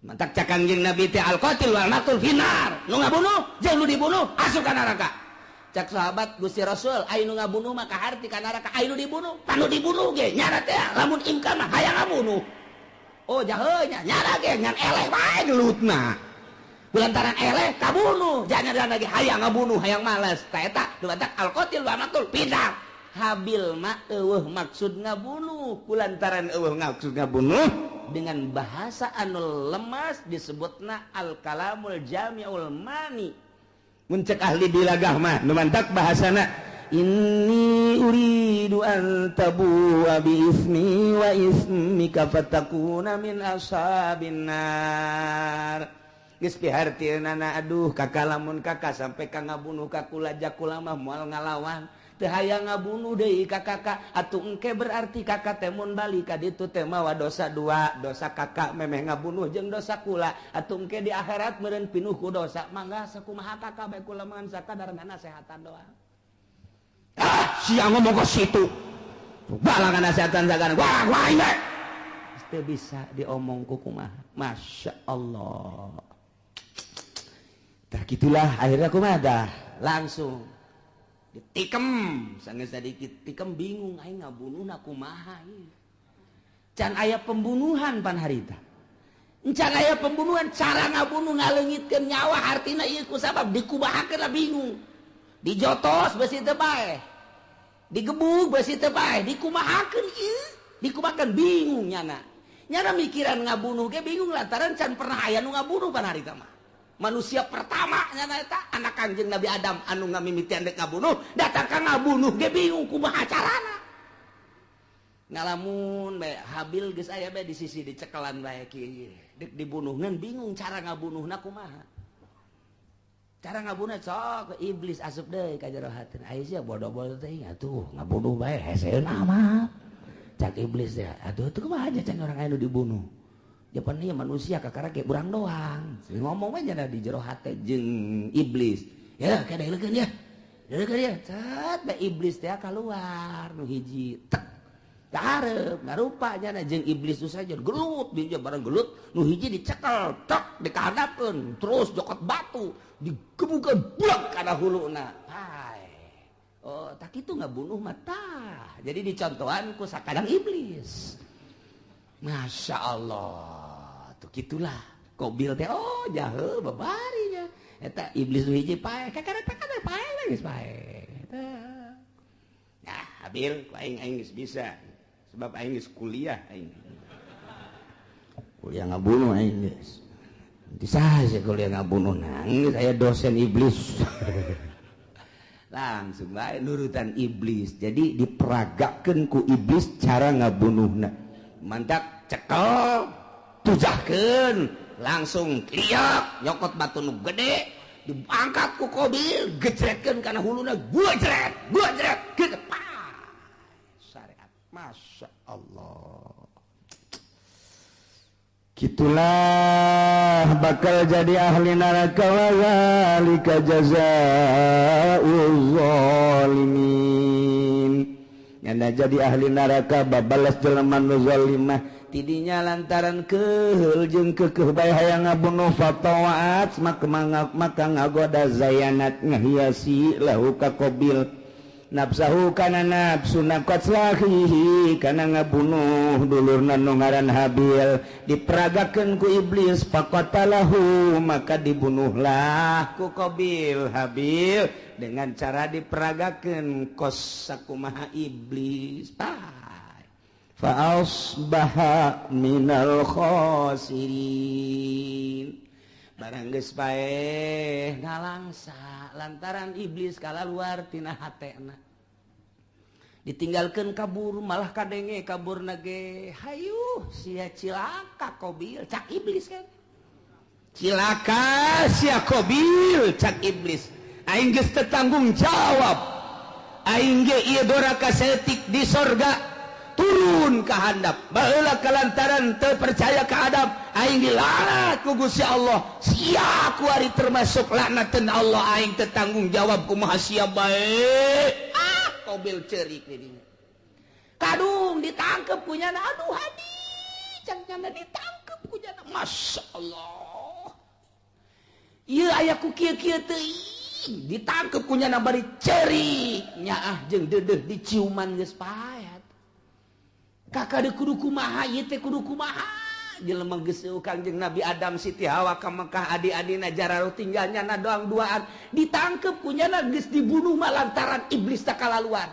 Mantak cak Kangjeng Nabi teh al qatil wal maktul finnar, nu ngabunuh jeung nu dibunuh asup ka neraka. Cak sahabat, Gusti Rasul, aya nu ngabunuh mah kaharti ka neraka, aya nu dibunuh panu dibunuh ge nyana teh lamun imkan mah hayang ngabunuh. Oh jahe nya nyana ge ngan eleh bae gelutna, lantaran eleh kabunuh, jangan lagi hayang ngabunuh, hayang males. Ta eta dumatak al qatil wa maktul pindah. Habil mah eueuh maksud ngabunuh, kulantaran eueuh maksud ngabunuh dengan bahasa anu lemas disebutna al kalamul jami'ul mani. Mun cek ahli bilagah mah nu mantak bahasana inni uridu an tabu'a bi ismi wa ismika fatakuna min ashabin nar. Geus pihartieunana, aduh kakak lamun kakak sampai ka ngabunuh ka kula jakula mah moal ngalawan, teu hayang ngabunuh deui ka kakak, atuh engke berarti kakak teh mun balik ka ditu teh mawa dosa dua, dosa kakak memeh ngabunuh jeung dosa kula, atuh engke di akhirat meureun pinuh ku dosa. Mangga sakumaha kakak bae kula mah sakadar nasehatan doang. Ah sia ngomong ke situ balangan nasehatan sagana wah wah ieu teu bisa diomong ku kumaha. Masya Allah. Tah gitulah akhirnya kumaha dah langsung ditikem, sanggeus sadikit tikem bingung aing ngabunuhna kumaha ieu. Can aya pembunuhan pan harita. Can aya pembunuhan, cara ngabunuh ngaleungitkeun nyawa hartina ieu ku sabab dikumahakeun lah bingung. Dijotos beusi teu bae. Digebug beusi teu bae, dikumahakeun ieu, dikumahakeun bingung nyana. Nyana mikiran ngabunuh ge bingung lantaran can pernah aya nu ngabunuh pan harita mah. Manusia pertama nyana eta anak Kangjeng Nabi Adam anu ngamimitian dek ngabunuh, datang ka ngabunuh ge bingung kumaha carana. Ngalamun bae Habil geus aya bae di sisi dicekelan bae kieu. Dek dibunuh ngan bingung cara ngabunuhna kumaha. Cara ngabunuh sok iblis asup deui ka jero hatina. Aya sia bodoh-bodoh teh atuh ngabunuh bae heseun amat. Cak iblis teh atuh teu kumaha aja can orang aya nu dibunuh. Japan ieu manusia kakara ge urang doang. Ngomong we nya di jero hate jeung iblis. Ya kada leukeun ya. Leukeun ya. Cet bae iblis teh kaluar nu hiji. Tek. Kahareup ngarupa nya jeung iblis tu saja gelut dia bareng gelut nu hiji dicekel tek dikahadapkeun terus jokot batu digebukeun buak kana huluna. Hai. Oh, tak kitu ngabunuh mah tah. Jadi dicontohan ku sakadang iblis. Masya Allah, tuh gitulah. Kobil teh, oh jahe babarinya. Eta iblis nu hiji paeh, kakara takana paeh geus paeh. Eta. Nah, Habil, ku aing aing geus bisa. Sebab aing geus kuliah aing. Kuliah ngabunuh aing geus. Nanti saja kuliah ngabunuh nangis aya dosen iblis. Langsung bae nurutan iblis. Jadi diperagakeun ku iblis cara ngabunuhna. Mantak cekel tujahkeun langsung liak nyokot batu nu gede diangkat ku Kobil gejretkeun kana huluna gua jret gitu pa syariat. Masya Allah, gitulah bakal jadi ahli neraka wa zalika jazaa'uz zalimin. Nyana jadi ahli neraka babalas jelema nu zalimah tidinya lantaran keheul jeung keukeuh bae hayang ngabunuh fatawaat maka ngagoda zayanat ngahiasi lahu ka Qabil nafsahu kana nafsuna qatlahihi kana ngabunuh dulurna nu ngaran Habil diperagakeun ku iblis faqatalahu maka dibunuhlah ku Qabil Habil dengan cara diperagakeun kos sakumaha iblis. Fa asbaha minal khasirin. Barang geus paeh nalangsa lantaran iblis kalaluar tina hatena. Ditinggalkan kabur, malah kadenge kabur nage, "Hayu sia, cilaka Kobil," cak iblis kan. "Cilaka sia, Kobil," cak iblis, "aing geus teu tanggung jawab. Aing ge ieu doraka saeutik di sorga, turun ke handap baheula kalantaran teu percaya ka Adam. Aing dilaknat ku Gusti Allah. Sia kuari termasuk laknatan Allah. Aing teu tanggung jawab, kumaha sia bae." Ah, Kobil cerik di dinya. Kadung ditangkep ku nyana. "Aduh, hadi," cak nyana, ditangkep ku nyana. Masya Allah, ieu aya ku kieu-kieu teuing. Ditangkep ku nyana bari cerik, nyaah jeung deudeuh diciuman, geus paet. Kakak de, kudu kumaha ieu teh, kudu kumaha? Jelema geus Kangjeng Nabi Adam, Siti Hawa ka Mekah, adi-adina jararo, tinggal nyana doang duaan. Ditangkep ku nyana, geus dibunuh mah lantaran iblis tak kalaluar.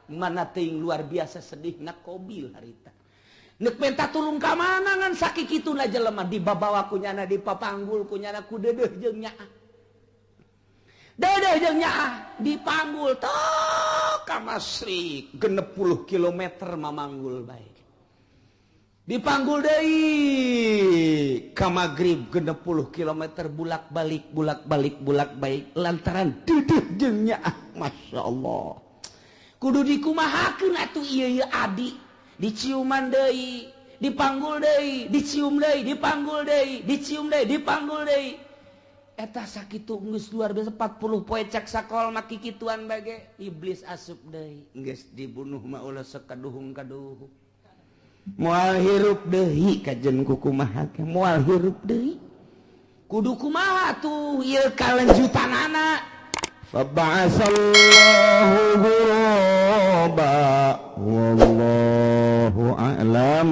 Mana teuing luar biasa sedihna Kobil harita. Nek minta tulung ka mana ngan sakikituna jelema dibabawa ku nyana, dipapanggul ku nyana ku deudeuh jeung nyaah. Deudeuh jeung nyaah dipanggul tok ka Masyrik 60 kilometer, mamanggul bae. Dipanggul deui ka Maghrib 60 kilometer, bulak balik, bulak balik, bulak balik lantaran deudeuh jeung nyaah. Masya Allah, kudu dikumahakeun atuh ieu? Ieu adi diciuman deui, dipanggul deui, dicium deui, dipanggul deui, dicium deui, dipanggul deui. Eta sakitu geus luar biasa 40 poe cak sakol mah kikituan bage. Iblis asup deui, geus dibunuh mah ulah sekaduhung-kaduhung, moal hirup deui. Kajen ku kumaha ge moal hirup deui, kudu kumaha tuh ieu kalanjutanana? فبعث الله غرابا والله أعلم.